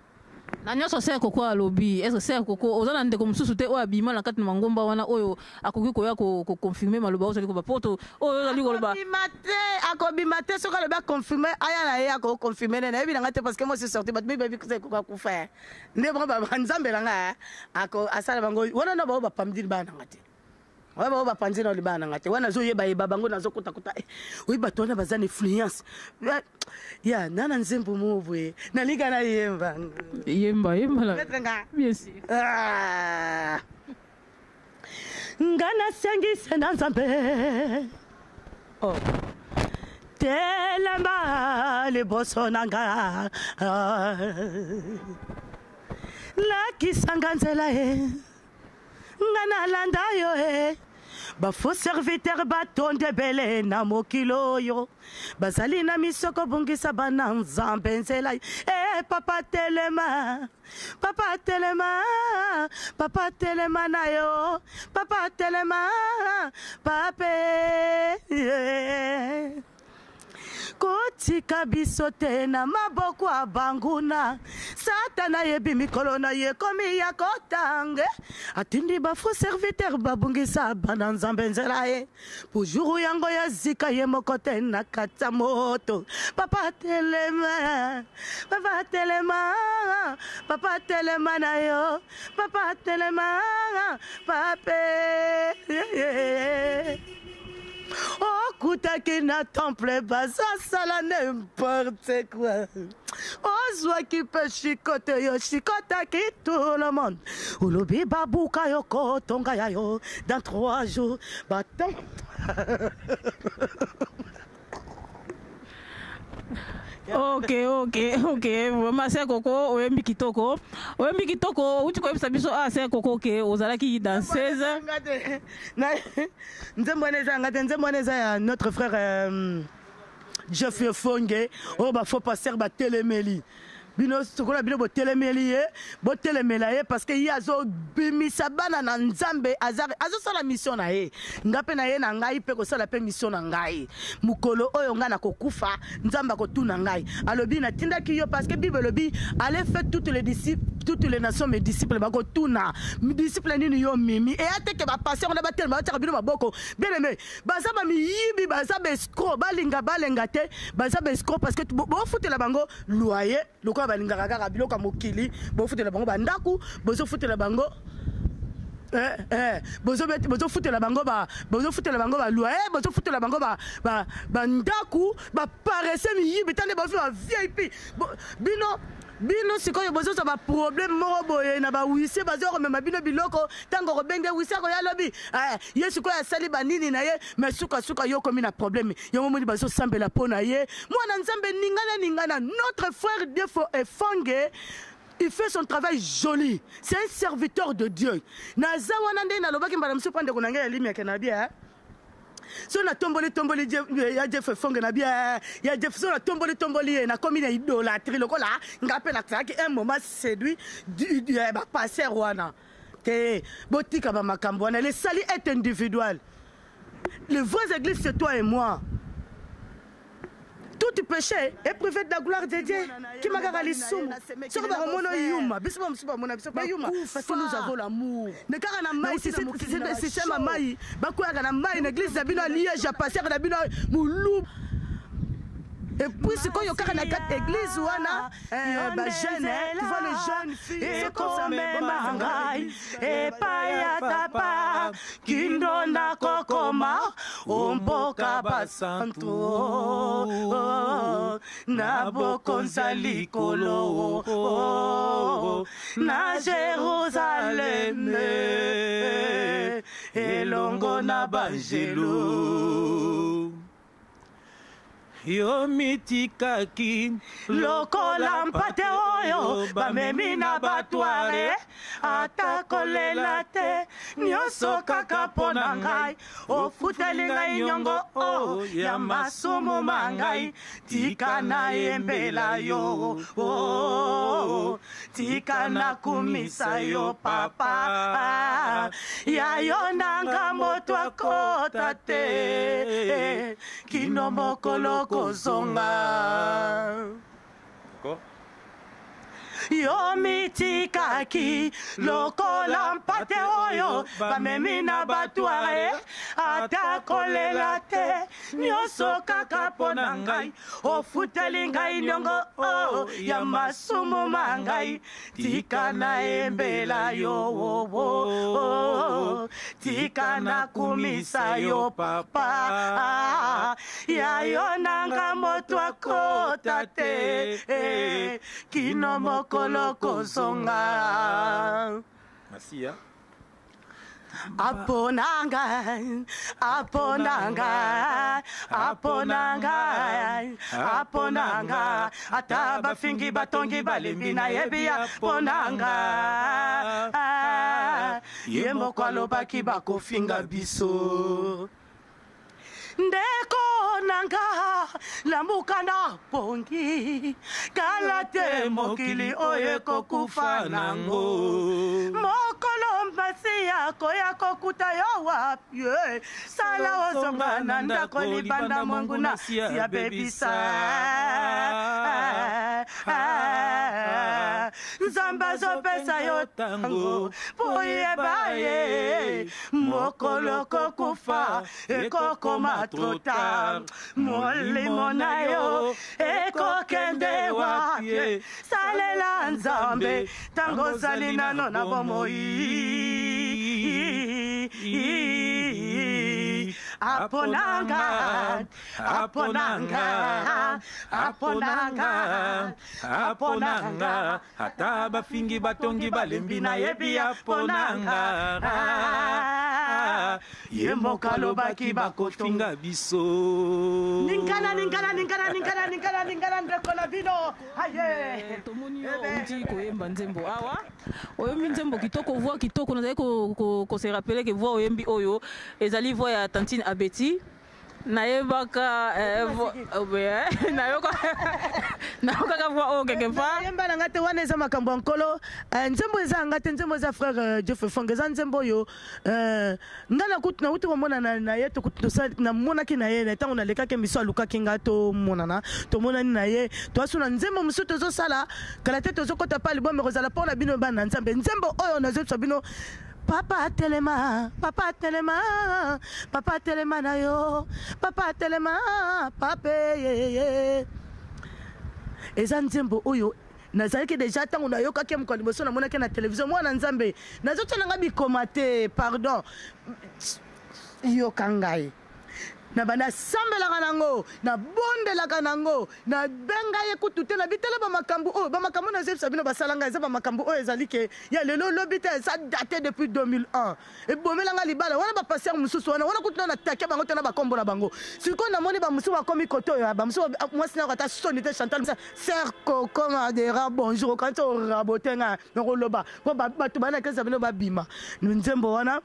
Na nyonso sœur Koko alobi, est-ce sœur Koko oza na ndeko mosusu te oyo abima na kati na mangomba wana, oyo akoki koya koconfirmer maloba oyo ozali koloba? Po oyo ozali koloba. Akobima te, akobima te. Soki alobi aconfirme, aya na ye akoconfirme. Ne nayebi nanga te, parce que moi suis sorti. Bato mibayebi koka kufa nde bango. Nzambe na nga asala bango wana na bao bapamdili bana nanga te. Oyo bango bapanzi na libala na nga te. Wana nazoyebayeba bango, nazokotakota. Eh, oyi bato wana baza na influence. Eh, ya na na nzembo moko boye nalinga nayemba. Yemba, yemba la. Maître nga. Bien sûr. Ah. Nga nasengise na Nzambe. Oh. Telema liboso na nga. Ah. Lakisanga nzela ye. Nga nalanda yo e. Bafaux serviteur batonde ebele na mokili oyo, bazali na miso kobungisa bana Nzambe nzela. E papa telema, papa telema, papa telema na yo, papa telema, pape. Kotika biso te na maboko ya banguna. Satana ayebi mikolo na ye ekomi ya kotange, atindi bafaux serviteur babungisa bana Nzambe nzela ye. Po jour yango ya zika ye moko te na kati ya moto. Papa telema, papa telema, papa telema na yo, papa telema, pape. Okutaki na temple bazasala n'importe quoi, ozwaki mpe shikote yo shikotaki tout le monde, olobi babuka yo kotonga ya yo dans 3 jours baton. Ok, vraiment se Koko, oyembi kitoko, oyembi kitoko. Outi koyebisa biso, ah, se Koko, ke ozalaki danseuse. Nzembo wana eza yanga te. Nzembo wana eza ya notre frère Jeff Fonge oyo bafaux pasteur batelemeli bino. Sokola bino botelemeli ye, botelemela ye parce que ye azobimisa bana na Nzambe, azosala mission na ye. Nga mpe na ye na ngai mpe kosala mpe mission na ngai. Mokolo oyo ngai nakokufa, Nzambe akotuna ngai, alobi natindaki yo, parce que Bible elobi: "Allez, faites toutes les disciples, toutes les nations mes disciples." Bakotuna disciple nini yo mimi? Eya te ke bapasteur wana batelema, batiaka bino maboko. Bien aimé, baza bamiyibi, baza baescrocs. Balinga balenga te, baza baescrocs, parce que bofutela bango loyer lokola balingaka kaka biloko ya mokili. Bofutela bango bandako, bozofutela bango bozofutela bango baloyer, bozofutela bango bandako. Baparese miyibi ta nde bafi ba VIP. Bino sikoyo bozozwa baproblème moko boye na bahuissier, baza komema bino biloko. Ntango kobenge huissier, akoya lobi ye sikoyo asali banini na ye, mais sukasuka yo okomi na problème. Yango moni bazosambela mpo na ye. Mwana Nzambe, ningana ningana, notre frère Defo Efonge, il fait son travail joli, c'est un serviteur de Dieu. Naza wana nde nalobaki mbala mosusu mpa ndeko na ngai ya limiake na bia. So natomboli tomboli ya Jeff Efonge na bia ya Jeff, so natomboli tomboli ye, nakomi na idolâtrie lokola nga mpe nazalaki un moment séduit bapasteur wana te. Botika bamakambo wana. Le salut est individuel. Les vraies églises, c'est toi et moi. Tout péché est privé de la gloire de Dieu. Kima kaka lisumu. Soki bakomona yuma, biso bamosusu bamona biso bayuma parce que nous avons l'amour. Ne kaka na mai, système ya mai, bakweyaka na mai na église na bino ya Liège, ya pasteur na bino molu. Et puis sikoyo kaka na kati église wana, bajeune, tu vois, les jeunes filles. Ekomema ngai epai ya tata kindo nakokoma omboka basantu na bokonza likolo na Jerusaleme elongo na banjelu. Yo mitikaki lokola mpate oyo bamemi na abattoir, ata kolela te, nyonso kaka mpo na ngai. Ofuteli ngai nyongo o ya masumu ma ngai. Tika nayembela yo, oh, tika nakumisa yo papa. Ya yo na ngambo twakota te kino mokolo kozonga. Yo mitikaki lokola mpate oyo bamemi na batware, ata kolela te, nyonso kaka mpo na ngai. Ofuteli ngai niongo oh, ya masumu ma ngai. Tika nayembela yo oh, oh, oh. Tika nakumisa yo papa. Ya yo nanga moto akota te, eh, kino mokolo kozonga. Masiya. Aponanga, aponanga, aponanga, aponanga. Ata bafingi batongi balembi nayebi aponanga. Ye moko alobaki bakofinga biso. Ndeko nanga lamuka na pongi, kala te mokili oyo ekokufa nango. Mokolo Masiya koya kokuta yo wapi? Sala ozonga na ndako libanda monguna sia bebisa. Nzambe azopesa yo tango po yeba ye. Mokolo kokufa ekokoma trop tard, molimo na yo ekokende wapi? Salela Nzambe tango ozali nano na bomoi. Aponanga, aponanga, aponanga, aponanga. Ata bafingi batongi balembi nayebi aponanga. Ye moko alobaki bakofinga biso. Ningana, ningana, ningana, ningana, ningana, ningana, ndeko na bino. Aye. Tomoni yo outi koyemba nzembo awa. Oyembi nzembo kitoko, voix kitoko. Nazali ko se rappeler que voix oyembi oyo ezali voix ya Tantine Abeti. Nayebaka, nayokaka voix oyo quelque part. Nayemba na nga te, wana eza makambo ya nkolo. Nzembo eza ya nga te, nzembo eza frère Jeff Fong. Eza nzembo oyo, nga nauti komona na ye, namonaki na ye, na ntango nalekaki miso alukaki nga tomonana, tomonani na ye. Toasu na nzembo mosusu tozosala, kala te tozokota pa album ekozala mpo na bino bana Nzambe. Nzembo oyo nazoyebisa bino, Papa telema, papa telema, papa telema na yo, papa telema, papa ye, ye. Eza nzembo oyo nazalaki deja ntango nayokaki mokolo liboso namonaki na télévision. Mwana Nzambe, nazotia nanga bikoma te, pardon, yoka ngai. Na banda sambelaka nango, nabondelaka nango, nabenga ye kutu te, nabitela ba makambo oyo, ba makambo nazoyebisa bino basala ngai, eza ba makambo oyo ezali ke ya lelo lobi te, eza date depuis 2001. Ebomelanga libala wana, ba pasteur mosusu wana, wana kutu na take bango te na bakombo na bango. Sikoyo namoni ba mosusu bakomi kote oyo, ba mosusu mwasi na ata soni te. Chantal Sœur Coco Madera, bonjour. Okanisi orabote nga nakoloba po bato bana kesa bino babima nzembo wana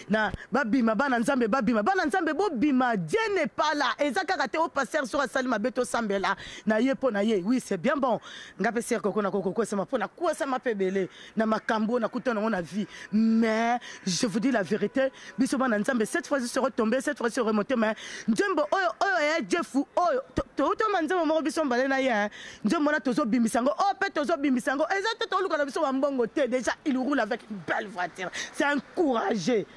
na babima bana Nzambe, babima bana Nzambe, bobima. Dieu n'est pas là. Eza kaka te o pasteur soki asali mabe tosambela na ye mpo na ye. Oui, c'est bien bon. Nga mpe sœur Coco nakokokosama mpo nakwesama mpe ebele na makambo oyo nakuta nango na vie. Mais je vous dis la vérité, biso bana Nzambe, cette fois ci sera tombé, cette fois ci remonté. Mais nzembo oyo oyo ya Jefu oyo toutoma nzembo moko biso mbale na ye, nzembo wana tozobimisa yango oyo mpe tozobimisa yango. Eza te toluka na biso bambongo te. Déjà il roule avec une belle voiture, c'est encouragé.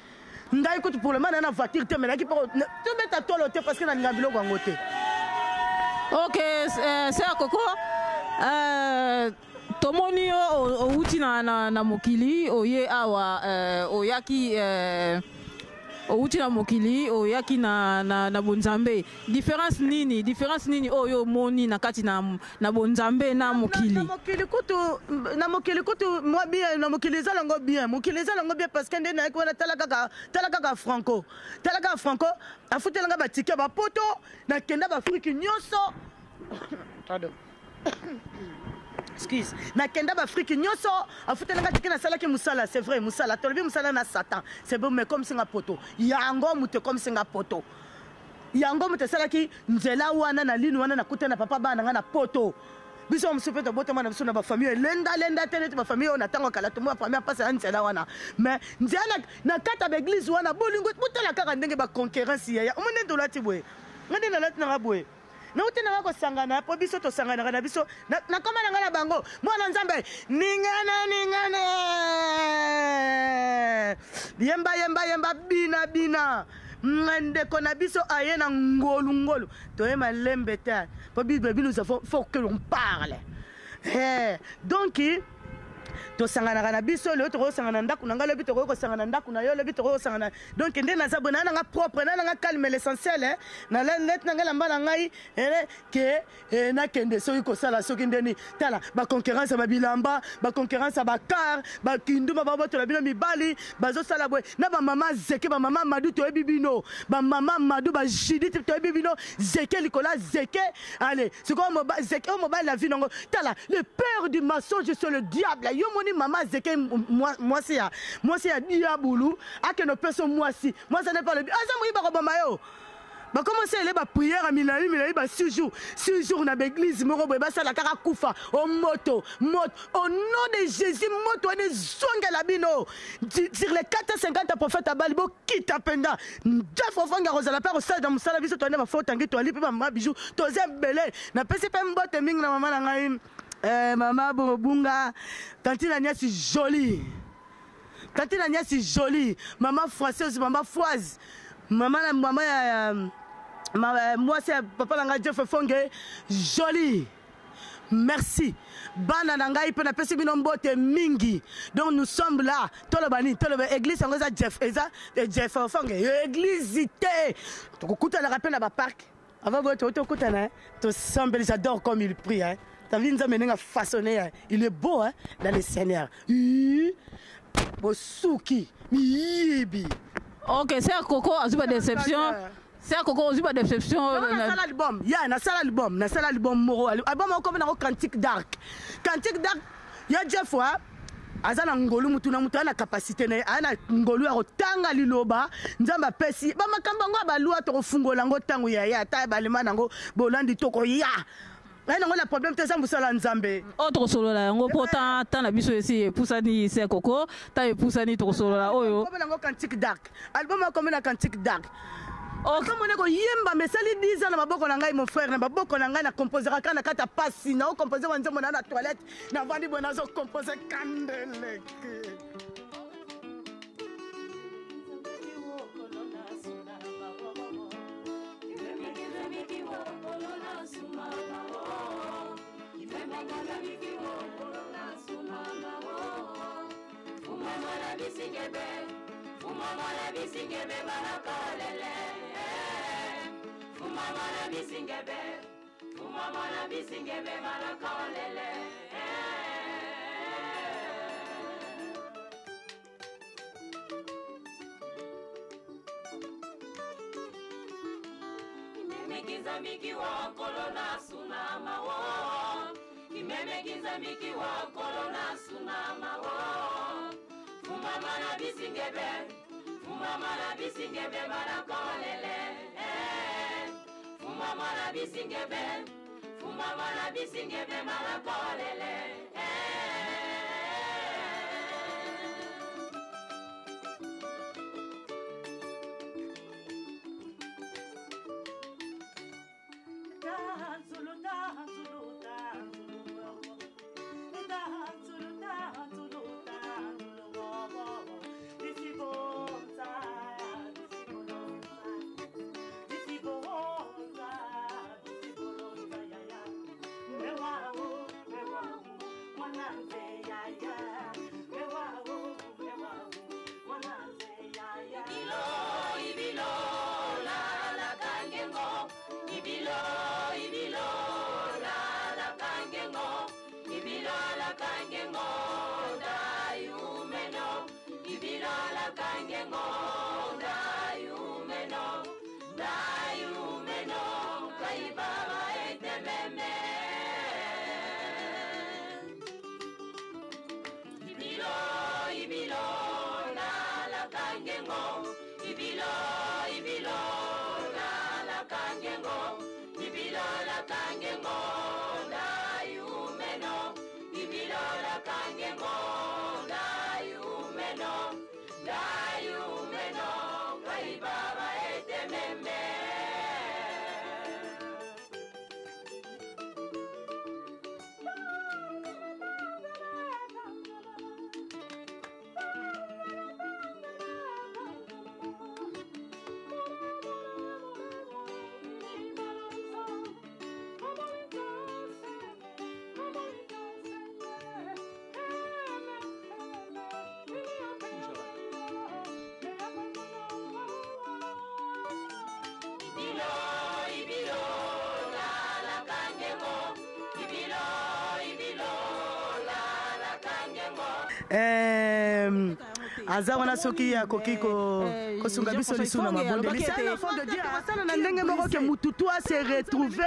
Ngai kutu pour le moment na voiture te, mais naki mpo tobeta tolo te parce que nalinga biloko yango te. Ok, sœur Coco, tomoni yo outi na mokili, oye awa, oyaki, outi na mokili, oyaki na bonzambe. Différence nini, différence nini oyo omoni na kati na bonzambe na mokili? Na mokili kutu, na mokili kutu mwa bien, na mokili eza nango bien, mokili eza nango bien parce que nde nayaki wana, tala kaka, tala kaka Franco, tala kaka Franco afutelanga ba ticket ba poto, nakenda ba Afrique nyonso. Pardon. Excuse. Nakenda ba Afrique nyonso, afutelanga ticket, nasalaki mosala, c'est vrai, mosala, tolobi mosala na Satan. C'est bon, mais comme singa poto. Yango moto comme singa poto. Yango moto asalaki nzela wana na linu wana nakuta na papa bana nga na poto. Biso mosusu mpe tobotama na biso na bafamille elendalenda te neti bafamille oyo na ntango ya kala, tomona famille apasa ya nzela wana. Mais nzela na kati ya baeglise wana, bolingo, botala kaka ndenge baconcurrence yaya. Omoni nde tolati boye, nga nde nalati nanga boye. Nauti na nga kosangana mpo biso tosanganaka na biso. Nakoma na nga na bango. Mwana Nzambe, ningana ningana. Yemba yemba yemba bina bina. Ndeko na biso aye na ngolu ngolu. Toye malembe te. Po Bible nous avons faut que l'on parle. Eh, donc tosanganaka na biso lelo tokosangana na ndako na ngai lobi tokoki kosangana na ndako na yo lobi tokoki kosangana donc nde naza boye naa nanga propre naa nanga calme l'essentiel eh. Na leti na ngai lamba na ngai eh, ke eh, nakende soki kosala soki ndeni tala baconcurrence ya babilamba baconcurrence ya bacar bakinduma babotola bino mibali bazosala boye na bamama zeke bamama madu toyebi bino bamama madu bajudite toyebi bino zeke likolo ya zeke allez sikoyo zeke oyo mobali na vie nango tala le père du mensonge c'est le diable yo moni mama zeke mwasi ya mwasi ya diabulu akende opesa mwasi mwasi ane pa lobi aza moyiba koboma yo bakomisi ele bapriere ya milai milai ba 6 jours 6 jours na baeglise moko boye basala kaka kufa o moto moto au nom de jésus moto wana ezongela bino sur les 450 prophète abali bokita mpenza jeff ofangi akozala mpe akosala na mosala biso toyande bafotangi toali mpe bamama bijou toza ebele napesi mpe mbote mingi na mama na ngai eh, mama bobunga tantine agnès jolie tantine agnès jolie mama française mama foise mama na mama ya mwasi ya papa na ngai jeff fonge jolie merci bana na ngai mpe napesi bino mbote mingi donc nous sommes là toloba nini toloba église yango eza jeff eza eh, jeff ofange église te tokokutanaka mpe na baparke avant boye tokoki tokutana tosambeli j'adore comme il prie hein. T'as vu nzambe ndenge afaçonné hein. Il est beau hein, dans le seigneur bosuki miyibi ok sœur coco azwi ba déception Sœur Coco ozwi ba déception nasala album ya nasala album nasala album moko album moko kombe nango cantique dark cantique dark ya Jeff wa aza na ngolu mutu na mutu aza na capacité na ye aza na ngolu ya kotanga liloba nzambe apesi bamakambo yango ya balwa tokofungola yango ntango ya ye ata balema nango bolandi tokoya naye nango na problème te eza mosala nzambe oyo tokosolola yango mpo ta ta na biso esi epusani se koko ta epusani tokosolola oyo yango cantique dark album akomi na cantique dark okomona koyemba ma esali 10 ans na maboko na ngai mon frère na maboko na ngai na composera kaka na kati ya pasi na okompose wa nzembo na na toilette navandi boye nazokompose kandeleke Eh, aza wana soki akoki Eh, kosunga Jean biso François lisusu na Ifonge mabondeli. alobaki C'est un ete- enfant de Dieu, asala na ndenge moko ke mutu tu ase retrouve.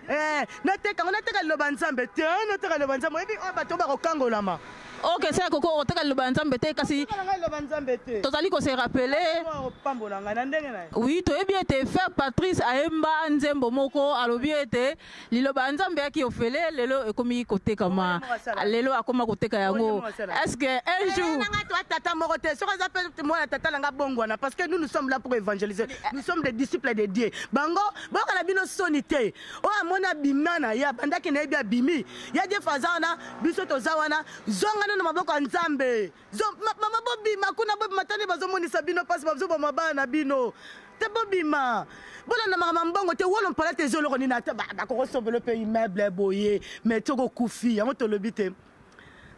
Eh, nateka ngo, nateka liloba nzambe te, nateka liloba nzambe, oyebi oyo bato bakokangolama. Ok, sœur Coco, oteka liloba ya Nzambe te, kasi Nateka na ngai liloba nzambe te. tozali kose rappeler. Opambola ngai na ndenge na ye. Oui, toyebi ete frère Patrice ayemba nzembo moko, alobi ete liloba ya Nzambe yaki ofele, lelo ekomi kotekama, lelo akoma koteka yango. Est ce que un jour nanga to tata moko te, soki aza mpe mwana tata nanga bongwana, parce que nous, nous sommes là pour évangéliser, nous sommes des disciples de Dieu. Bango bokala bino soni te. Oyo amoni abima na ye, abandaki nayebi abimi ya die faza wana, biso toza wana, zonga nano maboko ya Nzambe. Mama, bobima kuna, bobima tani, bazomonisa bino mpasi, bazoboma bana na bino te, bobima, bolanda makambo ya mbongo te. Wolo mpala te, eza eloko nini? Ata bakokosombela mpe immeuble boye, mais tokokufi yango, tolobi te.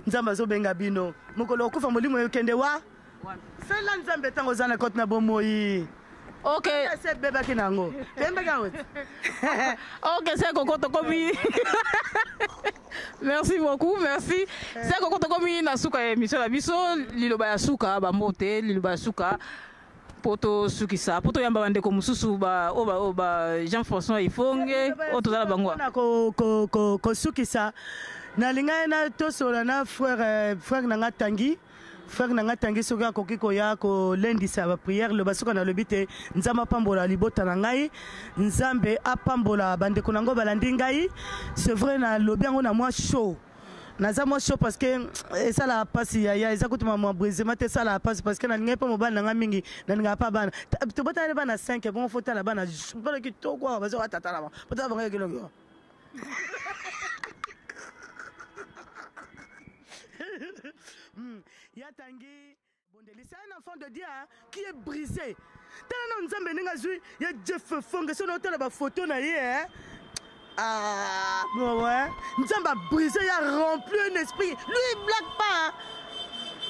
Nzambe azobenga bino, mokolo okufa, molimo ekende wa sela Nzambe ntango oza na kote na bomoi. Ok. Ese ebebaki na yango, toyembaki yango te. Ok, sœur Coco, tokomi, merci beaucoup, merci sœur Coco. Tokomi na suka ya émission na biso. Liloba ya suka, bambote, liloba ya suka mpo tosukisa, mpo toyamba bandeko mosusu oyo ba Jean François Ifonge oyo tozala bango. Mpona kosukisa, nalingai na tosola na frère na nga Tangi, frère na nga Tangi, soki akoki koya kolendisa baprière. Loba soki nalobi te, Nzambe apambola libota na ngai, Nzambe apambola bandeko na ngo balandi ngai. C'est vrai, nalobi yango na mwa chaud, naza mwa chaud parce que esalaka mpasi yaya, eza kutu mwa brisement te, esalaka mpasi parce que nalingai mpe mobali na ngai mingi, nalingaka mpa bana. Tobotani bana 5, bongo fotala bana, bana kitoko awa bazoka tata na bango, botala bango ekilongi. Ya Tangi Bondeli, c'est un enfant de Dieu, hein, qui est brisé. Tala na Nzambe ndenge azwi ya Jeff Fonge, soki otala bafoto na ye, hein? Ah, bon, ouais. Nzambe a brisé, il a rempli un esprit. Lui, il blague pas. Hein.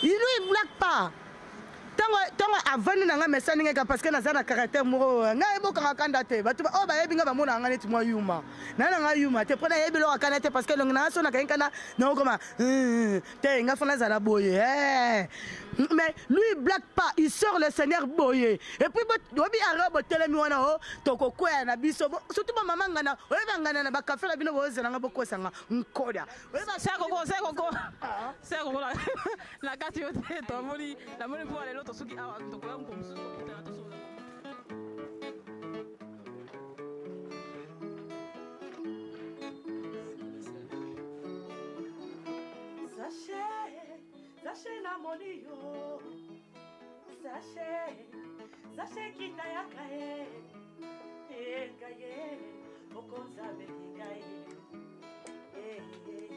Lui, il blague pas. Ntango avandi na ngai, mesa ndenge ka, parce que naza na caractère moko, ngai ebokanga kanda te. Bato oyo bayebi ngai bamona ngai neti mwa yuma na na ngai yuma te, mpo nayebi eloko kanda te, parce que elongi na ngai so nakangi kanda naokoma te, ngai fo nazala boye. Mais lui, il blague pas, il sort le Seigneur boye. Et puis oyebi are botelemi wana o tokokwea na biso. Surtout bamama ngana, oyeba ngana na bakafe na bino, bozelanga bokosanga nkoda. Sœur Coco, sœur Coco, sœur Coco, na kati yo te, tomoni, namoni mpo lelo tosuki awa, tokoya moko mosusu tokutana, tosola. Zache, Zache, namoni yo Zache, Zache, kita yaka ye enga ye, mokonzi abengi ngai. Eh, eh.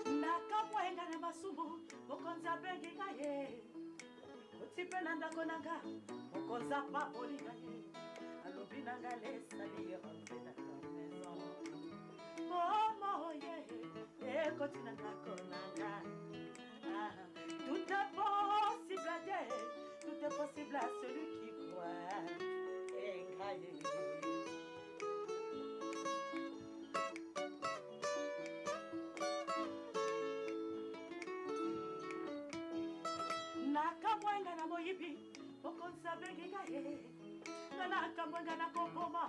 Nakamwenga na masumu, mokonzi abengi ngai ye, oti mpe na ndako na nga, mokonzi apamboli ngai ye, alobi na nga lesali rentre dans ta maison, bomoye ekoti na ndako na nga. Ah, tout est possible à Dieu, tout est possible à celui qui croit. Engaye. Nakamwenga na moyibi, mokonzi abengi ngai ye, nga nakamwenga na koboma,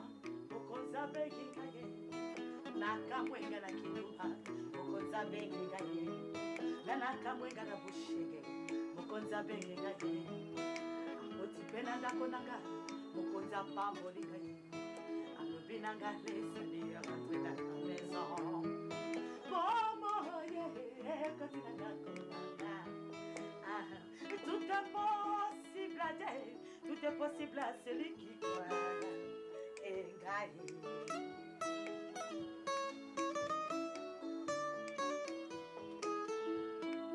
mokonzi abengi ngai ye, nakamwenga na kindumba, mokonzi abengi ngai ye, nga nakamwenga na bushege, mokonzi abengi ngai ye, akoti mpe na ndako na nga, mokonzi apamboli ngai, alobi na nga lesali rentre dans ta maison, bomoye ekoti na ndako na nga. Ah, tout est possible à Dieu, tout est possible à celui qui croit. Engai.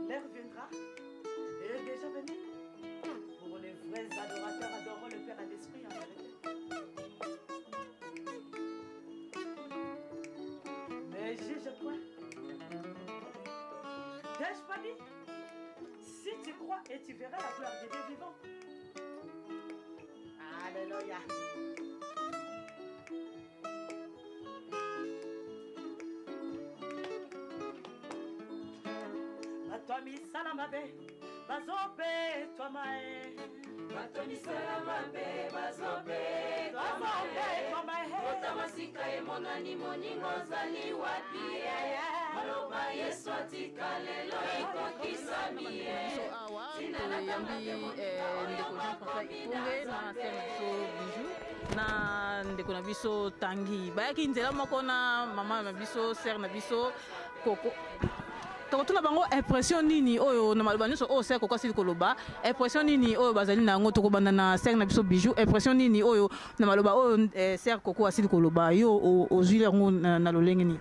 L'heure viendra, et est déjà venue, pour les vrais adorateurs adorant le Père à l'Esprit en vérité. Mais juge point. T'ai-je pas dit? Si tu crois et tu verras la gloire de Dieu vivant. Alléluia. Misala mabe bazobetwama e. Bato misala mabe bazobetwama Bazobetwama e. e. Botama sika emonani, moninga ozali wapi ye? Maloba Yesu atika lelo ekokisami ye. Biso awa toyambi ndeko Jean François Ifonge na sœur na biso Bijou na ndeko na biso Tangi. Bayaki nzela moko na mama na biso, sœur na biso Koko. Tokotuna bango impression nini oyo na maloba nyonso oyo sœur Koko asili koloba, impression nini oyo bazali na yango. Tokobanda na sœur na biso Bijou. Impression nini oyo na maloba oyo sœur Koko asili koloba, yo ozwi yango na lolenge nini?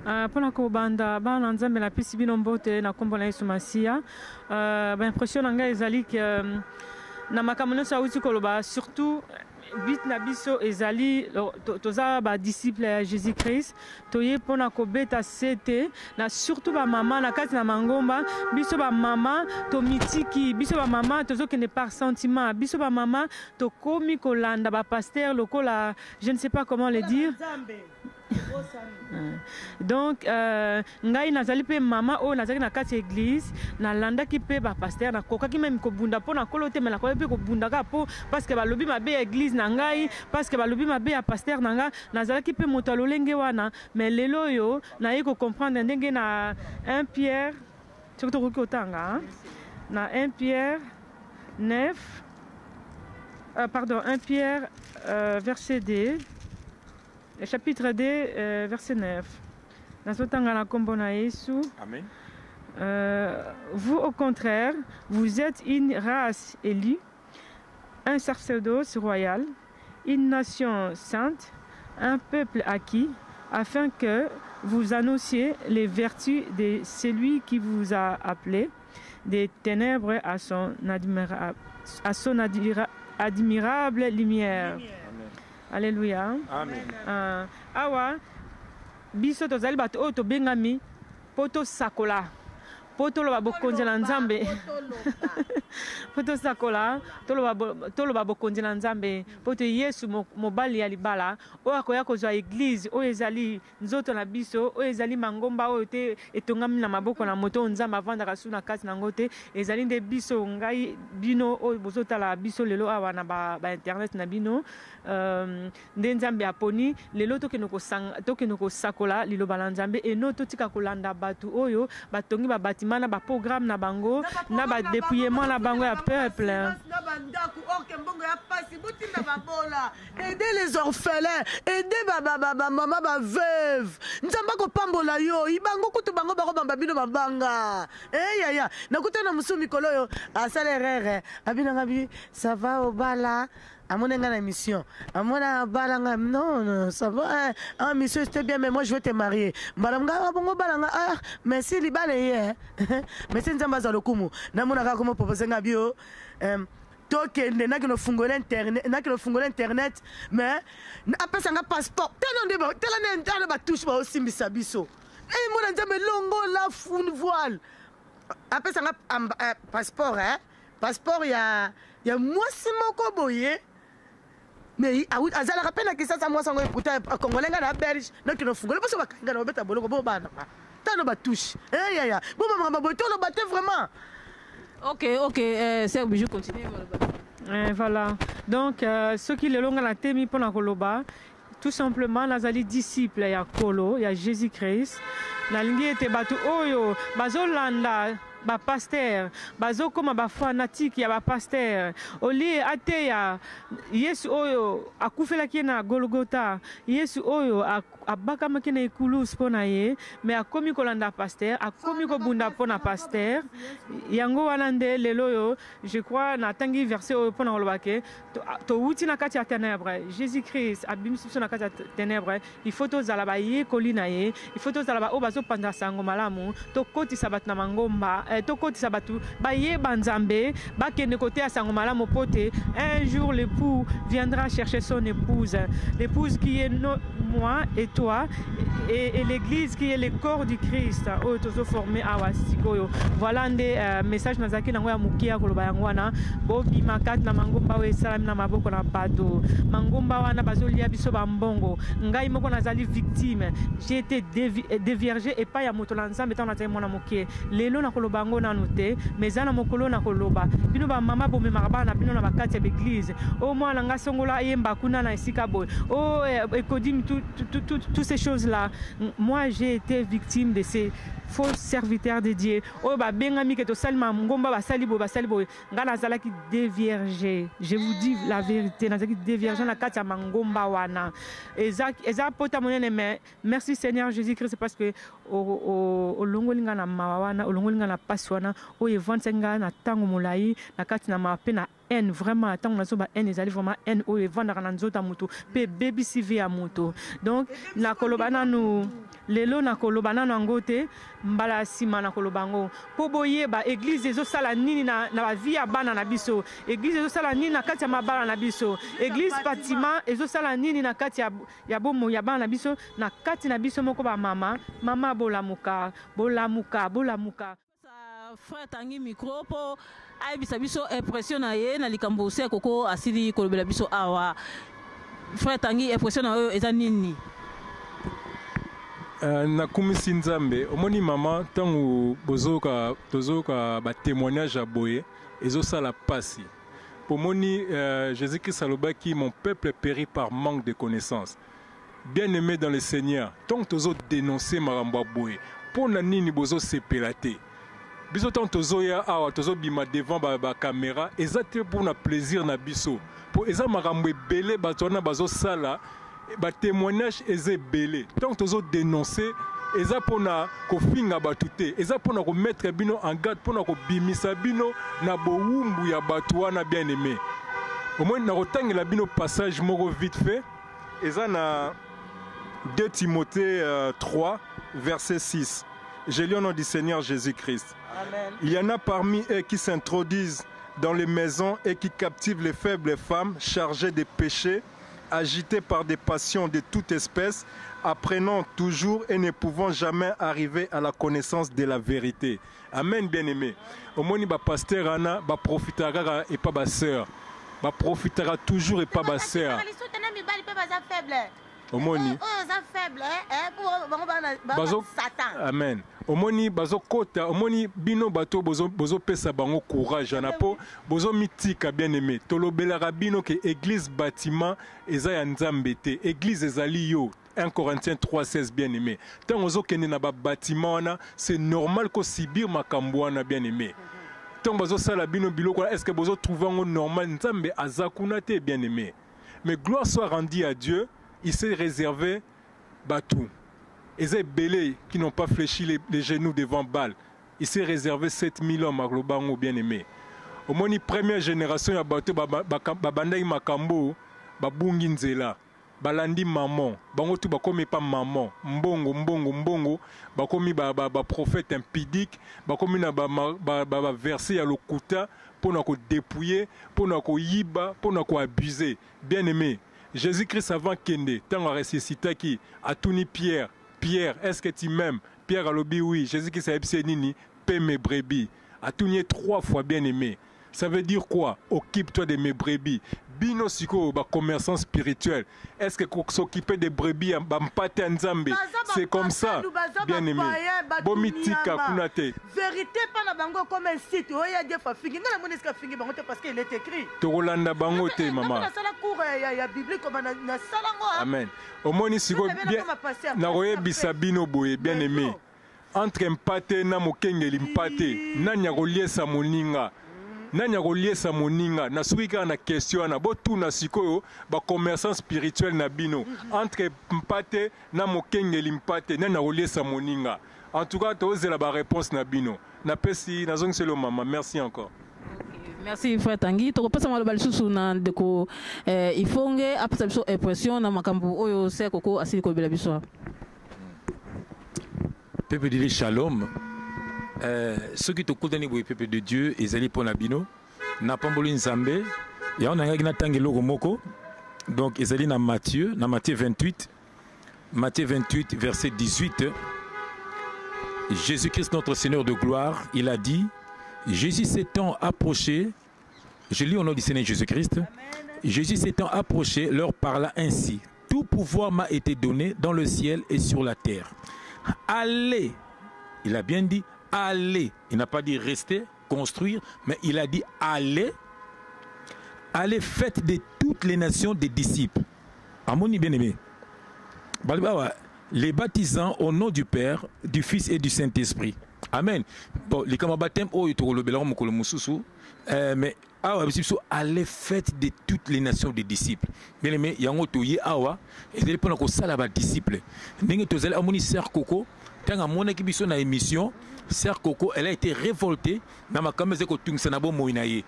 Mpona kobanda, bana na Nzambe, napesi bino mbote na nkombo na Yesu Masiya. Baimpression na ngai ezali ke na makambo nyonso awuti koloba, surtout but na biso ezali toza badisciple ya Jésus Christ. Toye mpona kobeta sete na surtout bamama na kati na mangomba. Biso bamama tomitiki, biso bamama tozokende par sentiment, biso bamama tokomi kolanda bapaster lokola, je ne sais pas comment le dire. Donc ngai nazali mpe mama oyo nazalaki na kati ya église, nalandaki mpe bapaster, nakokaki meme kobunda mpo na Nkolo te, me nakokaki mpe kobunda kaka mpo parce que balobi mabe ya église na ngai, parce que balobi mabe ya paster na ngai. Nazalaki mpe moto ya lolenge wana, mais lelo oyo naye kocomprendre ndenge na 1 Pierre, soki tokoki kotanga na 1 Pierre 9, pardon, 1 Pierre verset 2, chapitre 2, verset 9. Nazotanga na kombo na Yesu. Amen. Vous, au contraire, vous êtes une race élue, un sacerdoce royal, une nation sainte, un peuple acquis, afin que vous annonciez les vertus de celui qui vous a appelé des ténèbres à son admirable lumière. Amen. Alléluia. Amen. Awa biso tozali bato oyo tobengami mpo tosakola, mpo toloba bokonzi na Nzambe, mpo tosakola, toloba bokonzi na Nzambe, mpo te Yesu mobali ya libala oyo akoya kozwa église oyo ezali nzoto na biso, oyo ezali mangomba oyo te etongami na maboko na moto, oyo Nzambe avandaka su na kati nango te. Ezali nde biso, ngai, bino oyo bozotala biso lelo awa na ba internet na bino, nde Nzambe aponi lelo tokende kosakola liloba na Nzambe, eno totika kolanda bato oyo batongi babatima na baprogramme na bango na badépouillement na bango ya peuple. Na bandako orke mbongo ya pasi, botinda babola, aider les orphelins, aider bamama baveuve. Nzambe akopambola yo. Bango kutu bango bakobamba bino mabanga. Yaya, nakuta na mosusu mikolo oyo asala erreur, abinanga bi ça va, obala, amona nga na mission, amona abala nga. Non, non, ça va, ah monsieur, c'était bien, mais moi je veux te marier. Mbala nga bongo bala nga. Ah, mais si libala ye, mais si Nzambe aza lokumu, namonaka komo propose nga bio, tokende nakende ofungola internet, mais apesa nga passeport. Tala nde, tala nde, tala batouche baosimbisa biso. Mona Nzambe, longola voile. Apesa nga passeport, passeport ya mwasi moko boye, mais azalaka mpe na Kisasa. Mwasi yango pourtant congolais, nga na belge. Nakende ofungola mposo bakangi nga na babeta boloko. Bo bana tano batouche, yaya, bo bamakambo boye toloba te vraiment. Ok, sœur Bijou, continue. Voilà. Donc, soki lelo nga natemi mpona koloba, tout simplement nazali disciple ya Nkolo, ya Jésus Christ. Nalingi ete bato oyo bazolanda bapaster, bazokóma bafanatike ya bapaster, olie ateya Yesu oyo akufelaki ye na Golgota, Yesu oyo abakamaki na ekulusu mpo na ye, me akomi kolanda paster, akomi kobunda mpo na paster. Yango wana nde lelo oyo, je crois, natangi verset oyo mpo na koloba ke towuti na kati ya ténèbre, Jésus Christ abimisi biso na kati ya ténèbre. Il faut tozala bayekoli na ye, il faut tozala baoyo bazopanza sango malamu, tokotisa bato na mangomba, tokotisa bato bayeba Nzambe, bakende koteya sango malamu, mpo te un jour l'époux viendra chercher son épouse, l'épouse qui est moi et toi et, et l'église qui est le corps du Christ oyo tozo former awa sikoyo. Voilà nde euh, message nazalaki nango ya moke ya koloba yango wana. Bobima kati na mangomba oyo esalami na maboko na bato. Mangomba wana bazolia biso bambongo. Ngai moko nazali victime. J'ai été déviergé epai ya moto na Nzambe ntango nazali mwana moke. Lelo nakoloba yango nanu te, mais eza na mokolo nakoloba. Bino bamama bomemaka bana na bino na bakati ya baeglise. O mwana nga songola ayemba kuna na esika boye. O eh, ekodim tout, tout, tout, tout ces choses là. Moi j'ai été victime de ces faux serviteurs de Dieu. Oyo babengami ke tosali mangomba basali boye basali boye. Nga nazalaki déviergé. Je vous dis la vérité, nazalaki déviergé na kati ya mangomba wana. Eza eza pota monene mais merci Seigneur Jésus-Christ parce que olongoli nga na mawa wana, olongoli nga na pasi wana oyo evandisaki nga na tango molayi na kati na mawa pe na haine vraiment ntango nazoba haine ezali vraiment haine oyo evandaka na nzoto ya moto mpe ebebisi vie ya moto donc nakoloba nanu lelo nakoloba nanu yango te mbala ya nsima nakoloba yango mpo boyeba eglize ezosala nini na, na bavie ya bana na biso eglize ezosala nini na kati ya mabala na biso eglize fatima ezosala nini na kati ya, ya bomoi ya bana na biso na kati na biso moko bamama mama bolamuka bolamuka bolamuka. Frère Tangi micro po ayebisa biso impression na ye na likambo se koko asili kolobela biso awa. Frère Tangi, impression na yo eza nini? Uh, nakumisi Nzambe. Omoni mama, ntango bozoyoka tozoyoka batémoignage ya boye ezosala mpasi. Pomoni uh, Jésus Christ alobaki mon peuple périt par manque de connaissance. Bien aimé dans le Seigneur, ntango tozo dénoncer makambo ya boye, mpo na nini bozosepela te? Biso ntango tozoya awa tozobima devant ba, ba camera eza te mpo na plaisir na biso, mpo eza makambo ebele bato wana bazosala, ba témoignage eza ebele. Ntango tozo dénoncer eza mpo na kofinga bato te, eza mpo na komettre bino en garde, mpo na kobimisa bino na bowumbu ya bato wana. Bien aimé, omoni nakotangela bino passage moko vite fait, eza na 2 Timothée 3 verset 6. Je lis au nom du Seigneur Jésus-Christ. Il y en a parmi eux qui s'introduisent dans les maisons et qui captivent les faibles femmes chargées de péchés, agitées par des passions de toute espèce, apprenant toujours et ne pouvant jamais arriver à la connaissance de la vérité. Amen, bien-aimé. Omoni ba pasteur ana ba profitaka kaka et pas ba sœur. Ba profitaka toujours et pas ba sœur. Omoni. Bazo Amen. Omoni bazokota, omoni bino bato bozo bozopesa bango courage wana po bozo mitika bien-aimé. Tolobelaka bino ke église bâtiment eza ya Nzambe te. Église ezali yo. 1 Corinthiens 3:16 bien aimé. Tango ozokende na ba bâtiment wana, c'est normal ko subir makambo wana bien aimé. Tango bazosala bino biloko wana, est-ce que bozo trouver yango normal? Nzambe aza kuna te bien aimé. Mais gloire soit rendue à Dieu, il s'est réservé bato eza ebele qui n'ont pas fléchi les, les genoux devant Baal. Il s'est réservé 7000 hommes akoloba yango bien aimé. Omoni première génération ya bato babandaki makambo babungi nzela. Balandi maman bango tout bakomi epa maman mbongo mbongo mbongo bakomi ba, ba, ba prophète impudique bakomi na ba, ba, ba, ba verset ya lokuta pona ko dépouiller pona koyiba pona ko abuser. Bien aimé, Jésus Christ avant kende tango a ressuscitaki atuni Pierre, Pierre est-ce que tu m'aimes? Pierre alobi oui. Jésus Christ ayebisi ye nini? Paie mes brebis. Atuni ye trois fois bien aimé. Ça veut dire quoi? Occupe-toi de mes brebis. Bino sikoyo ba commerçants spirituels, est-ce que s'occuper des brebis ya ba mpate ya Nzambe, c'est comme ça, bien aimé. Bomitika kuna te. Verite pa na bango comme un site oyo ya Dieu afingi nga na moni esika afingi bango te parce que il est écrit. Tokolanda bango te mama. Na sala cours ya ya biblique ba na sala ngo. Amen. Omoni sikoyo bien nakoyebisa bino boye bien aimé. Entre mpate na mokengeli mpate, nani akoliesa moninga? Nani akoliesa moninga? Nasuki kaka na question wana. Botuna sikoyo ba commerçants spirituels na bino. Entre mpate na mokengeli mpate, nani akoliesa moninga? En tout cas, tozela ba réponse na bino. Napesi, nazongiseli yo mama. Merci encore. Merci frère Tanguy. Tokopesa maloba lisusu na ndeko eh, Ifonge apesa biso impression na makambo oyo se koko asili kolobela biso. Peuple de Dieu, shalom. Euh, soki tokutani boye peuple de Dieu ezali mpo na bino napamboli Nzambe yango nangaki natanga eloko moko donc ezali na Matthieu, na Matthieu 28. Matthieu 28, verset 18. Jésus-Christ, notre Seigneur de gloire, il a dit, Jésus s'étant approché, je lis au nom du Seigneur Jésus-Christ, Jésus s'étant approché, leur parla ainsi, Tout pouvoir m'a été donné dans le ciel et sur la terre. Allez, il a bien dit, allez. Il n'a pas dit rester, construire, mais il a dit allez. Allez, faites de toutes les nations des disciples. Amoni bien-aimé. Les baptisant au nom du Père, du Fils et du Saint-Esprit. Amen. Bon, les baptême oyo tokolobela mokolo mosusu, mais awa biso allez faites de toutes les nations des disciples. Bien aimé, yango toye awa ezali mpona kosala ba disciples. Ndenge tozali amoni sœur Coco, ntango amonaki biso na émission, sœur Coco, elle a été révoltée na makambo ezali kotungisa na bomoi na ye.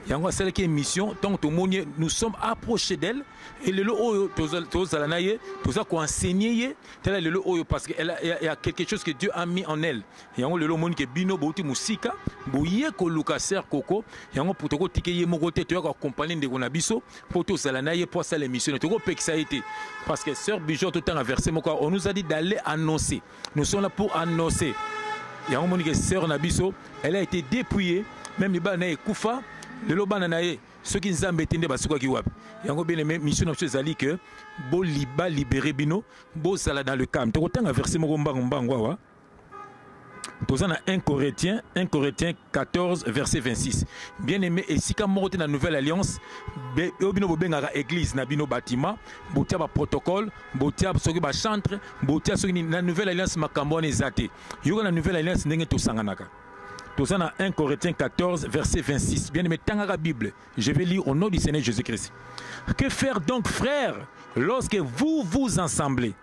Yango asalaki émission, ntango tomoni ye, nous sommes approchés d'elle et lelo oyo tozala na ye, toza koenseigner ye, tala lelo oyo parce que elle a, il y a quelque chose que Dieu a mis en elle. Yango lelo omoni ke bino bouti mosika, boye koluka sœur Coco, yango po tokotike ye moko te, toyaka accompagner ndeko na biso po tozala na ye po asala émission, tokopekisa ye te. Parce que sœur Bijou totanga verset moko, on nous a dit d'aller annoncer. Nous sommes là pour annoncer. Yango omoni ke sœur na biso, elle a été dépouillée, même libala na ye ekufa, lelo bana na ye soki Nzambe te nde basukaki wapi. Yango bien aimé, mission na biso ezali ke boliba libérer bino, bozala dans le calme. Tokotanga verset moko mbangu mbangu awa. Toza na 1 Corinthiens, 1 Corinthiens 14 verset 26. Bien aimé, esika moko te na nouvelle alliance, be, oyo bino bobengaka église na bino bâtiment, botia ba protocole, botia soki ba chantre, botia soki nini, na nouvelle alliance makambo wana eza te. Yoka na nouvelle alliance ndenge tosanganaka. Toza na 1 Corinthiens 14 verset 26. Bien aimé, tangaka Bible. Je vais lire au nom du Seigneur Jésus-Christ. Que faire donc, frères, lorsque vous vous assemblez?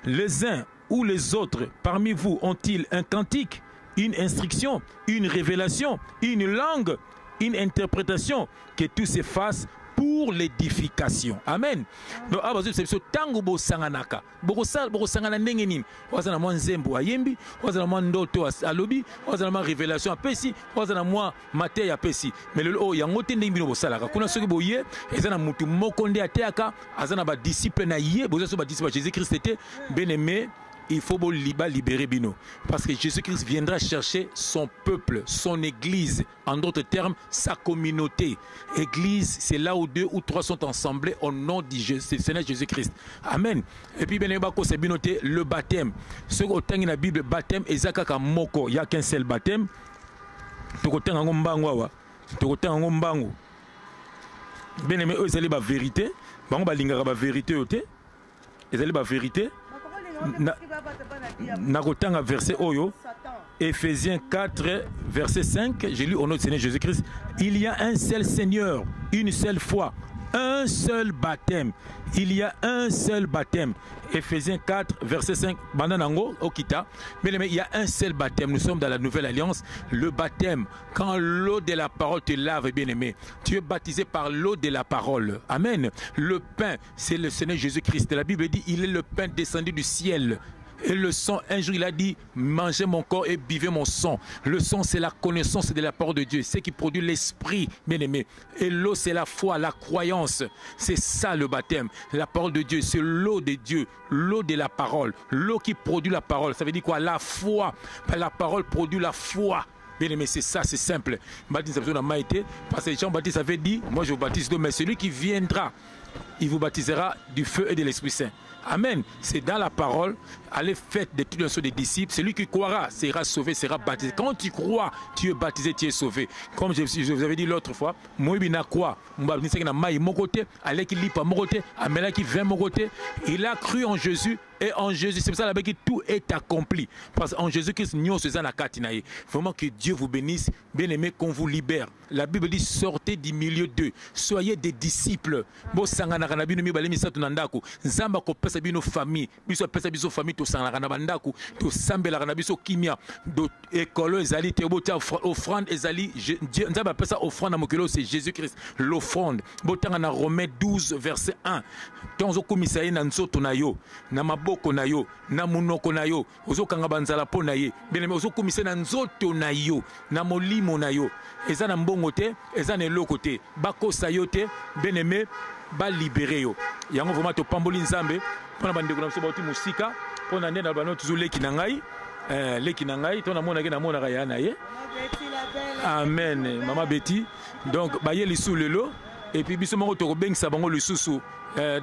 Les uns ou les autres parmi vous ont-ils un cantique, une instruction, une révélation, une langue, une interprétation, que tout se fasse pour l'édification. Amen. Donc, awa, c'est biso tango bosanganaka. Bokosala, bokosangana ndenge nini? Oza na mwa nzembo ayembi, oza na mwa ndoto alobi, oza na mwa révélation apesi, oza na mwa mateya apesi. Mais lelo oyo yango te ndenge bino bosalaka. Kuna soki boye, eza na mutu moko nde ateyaka, aza na ba disciple na ye, boza so ba disciple ya Jésus-Christ te. Bien-aimé, il faut bo liba libérer bino. Parce que Jésus-Christ viendra chercher son peuple, son église, en d'autres termes, sa communauté. Église, c'est là où 2 ou 3 sont ensemblés au nom du Seigneur Jésus-Christ. Amen. Et puis, bien, bako, c'est bien noté, le baptême. Ce que autant dans la Bible, baptême, ezaka moko, il n'y a qu'un seul baptême. Tokotanga ngo mbangu awa. Tokotanga ngo mbangu. Bien aimé, eux, c'est la vérité. Bango balingaka ba vérité ote. Ezali ba vérité. Na kotanga verset oyo, Éphésiens 4, verset 5, j'ai lu au nom du Seigneur Jésus-Christ, il y a un seul Seigneur, une seule foi, un seul baptême. Il y a un seul baptême. Éphésiens 4, verset 5, Bananango, Okita. Mais il y a un seul baptême. Nous sommes dans la nouvelle alliance. Le baptême, quand l'eau de la parole te lave, bien-aimé, tu es baptisé par l'eau de la parole. Amen. Le pain, c'est le Seigneur Jésus-Christ. La Bible dit, il est le pain descendu du ciel. Et le sang, un jour il a dit, mangez mon corps et buvez mon sang. Le sang, c'est la connaissance de la parole de Dieu, c'est qui produit l'esprit, bien-aimé. Et l'eau, c'est la foi, la croyance. C'est ça le baptême. La parole de Dieu, c'est l'eau de Dieu, l'eau de la parole, l'eau qui produit la parole. Ça veut dire quoi? La foi. La parole produit la foi. Bien-aimé, c'est ça, c'est simple. Baptiste, ça n'a pas été, parce que Jean-Baptiste avait dit, moi je vous baptise d'eau, mais celui qui viendra, il vous baptisera du feu et de l'Esprit Saint. Amen. C'est dans la parole. Allez, faites de toutes les nations des disciples. Celui qui croira sera sauvé, sera baptisé. Quand tu crois, tu es baptisé, tu es sauvé. Comme je vous avais dit l'autre fois, Moïse n'a quoi? Moïse n'a maï mon côté, allez qui lit pas mon côté, amela qui vient mon côté. Il a cru en Jésus. Et en Jésus, c'est pour ça que tout est accompli. Parce qu'en Jésus-Christ, nous sommes la katinaï. Vraiment que Dieu vous bénisse, bien-aimé, qu'on vous libère. La Bible dit, sortez du milieu d'eux. Soyez des disciples. Bo sanganaka na bino mibale misato na ndako. Nzambe akopesa bino famille. Biso apesa biso famille, to sanganaka na bandako. To sambelaka na biso kimia. Do école ezali te, botia offrande ezali. Je, Dieu, Nzambe apesa offrande na mokilo, c'est Jésus-Christ. L'offrande. Botanga na Romains 12, verset 1. Tanzo komisa ye na nzoto na yo, na maboko na yo, na monoko na yo, ozokanga banzala po na ye. Bien-aimé, ozokomisa na nzoto na yo, na molimo na yo. Eza na mbongo te, eza na eloko te. Bakosa yo te, bien-aimé, ba libérer yo. Yango vraiment topamboli Nzambe. Mpo na bandeko na biso bauti mosika, mpo na nde na bano toujours leki na ngai, leki na ngai, to namonaki namonaka ya na ye. Amen, mama Betty. Donc baye lisusu lelo et puis biso moko tokobengisa bango lisusu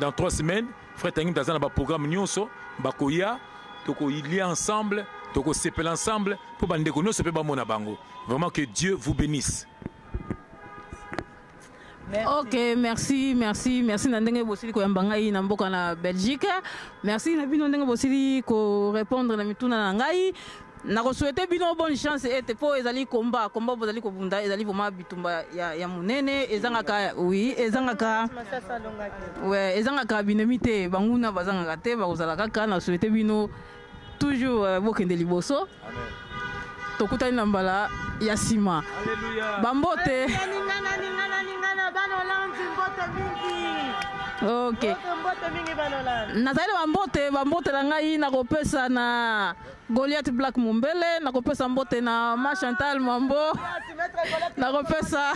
dans 3 semaines. Frère Tangi aza na ba programme nyonso, bakoya, tokolia ensemble, tokosepela ensemble mpo bandeko nyonso mpe bamona bango. Vraiment que Dieu vous bénisse. Merci. Ok, merci, merci, merci na ndenge bosili koyamba ngai na mboka na Belgique. Merci na bino ndenge bosili ko répondre na mituna na ngai. Nakosouhaite bino bonne chance ete po ezali combat, combat bozali kobunda ezali vraiment bitumba ya monene, ezangaka, oui, ezangaka, ouais, ezangaka binemi te, banguna bazangaka te, bakozala kaka. Na souhaite bino toujours bokende liboso. Amen. Tokutani na mbala ya nsima. Alléluia. Bambote. Ningana, ningana, ningana, bana Hollande, mbote mingi. Ok. Mbote, mbote mingi bana Hollande. Nazali na bambote, bambote na ngai nakopesa na Goliath Black Mumbele, nakopesa mbote na Ma Chantal Mambo. Nakopesa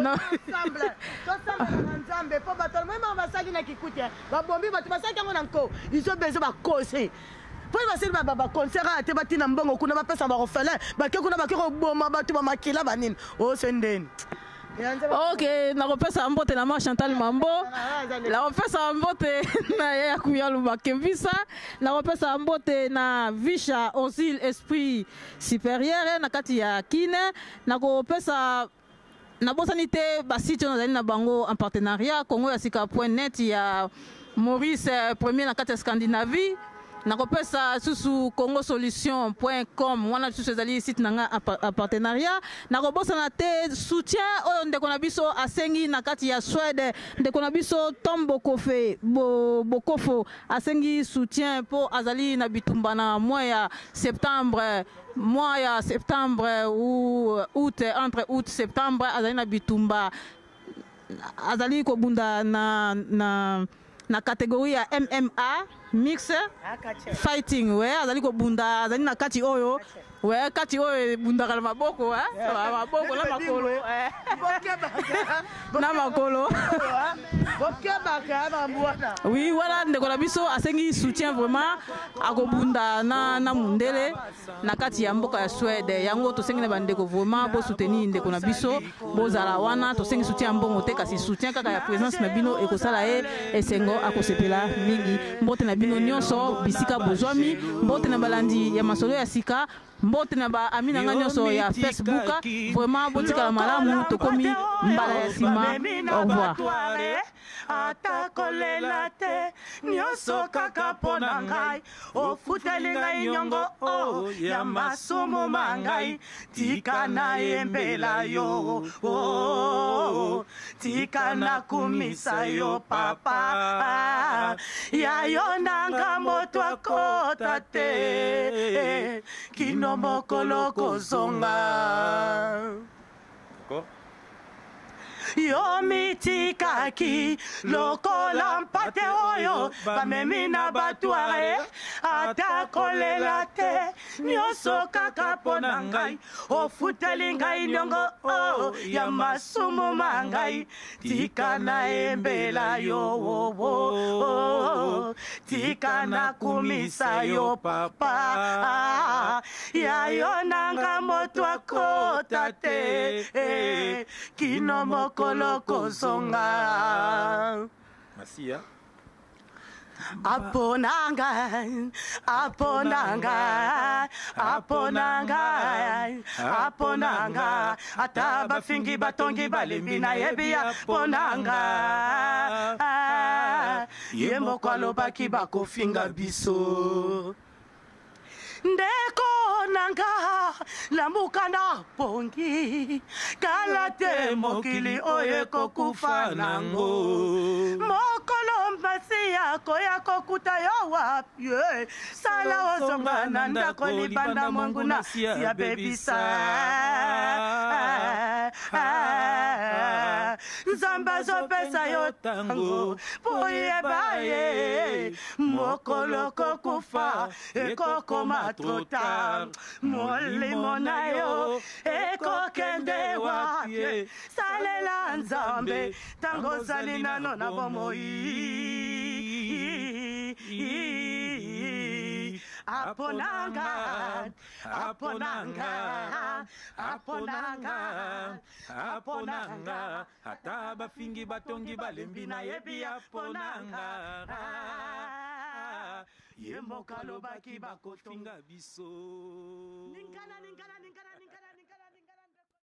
na Ensemble. Tosambela na Nzambe po bato même basali na kikuti, babombi bato basali yango na nko. Ils ont besoin ba causer. Po basali ba ba concert ate batina mbongo kuna bapesa ba orphelin, bake kuna bake koboma bato ba makila ba nini. Oh c'est ndeni. Ok, nakopesa mbote na Ma Chantal Mambo. Nakopesa mbote na ya Kuyalu Bakembisa. Nakopesa mbote na Visha Ozil Esprit Supérieur na kati ya Kine. Nakopesa nabosani te ba site oyo nazali na bango en partenariat Congo ya sika point net ya Maurice premier na kati ya Scandinavie. Nakopesa susu Congo Solution point com wana susu ezali site na nga en partenariat. Nakobosana te soutien oyo ndeko na biso asengi na kati ya Suède, ndeko na biso Tom Bokofe, Bokofo asengi soutien po azali na bitumba na mois ya septembre, mois ya septembre ou août, entre août septembre azali na bitumba, azali kobunda na catégorie ya MMA mix fighting, ouais, azali kobunda, azali na kati oyo, ouais, kati oyo ebundaka na maboko, hein, maboko na makolo, ouais. Na makolo. Oui, voilà, ndeko na biso asengi soutien vraiment akobunda na mundele na kati ya mboka ya Suède. Yango tosengi na bandeko vraiment bo soutenir ndeko na biso, bozala wana, tosengi soutien ya mbongo te, kasi soutien kaka ya présence na bino ekosala ye esengo, akosepela mingi. Mbote na bino nyonso bisika bozwami, mbote na balandi ya masolo ya sika, mbote na ba ami na nga nyonso ya Facebook. Vraiment botikala malamu, tokomi mbala ya nsima. Au revoir. Ata kolela te, nyonso kaka mpo na ngai. Ofuteli ngai nyongo o ya masumu ma ngai. Tika nayembela yo, oh, tika nakumisa yo papa. Ya yo na ngambo twakota te, kino mokolo kozonga. D'accord. Yo mitikaki lokola mpate oyo bamemi na batuare, ata kolela te, nyonso kaka mpo na ngai. Ofuteli ngai nyongo o ya masumu ma ngai. Tika nayembela yo, oh, oh, oh. Tika nakumisa yo papa. Ya yo na ngambo twakota te, kino mokolo kozonga. Masiya. Aponanga, aponanga, aponanga, aponanga. Ata bafingi batongi balembi nayebi aponanga. Ye moko alobaki bakofinga biso. Ndeko nanga lamuka na pongi, kala te mokili oyo ekokufa nango. Mokolo Masiya koya kokuta yo wapi, ye. Sala ozonga na ndako libanda monguna ya bebisa. Nzambe azopesa yo tango po yeba ye. Mokolo kokufa ekokoma trop tard. Molimo na yo ekokende wapi? Salela Nzambe tango ozali nano na bomoi. Aponanga, aponanga, aponanga, aponanga, ata bafingi batongi balembi nayebi aponanga. Ye moko alobaki bakofinga biso.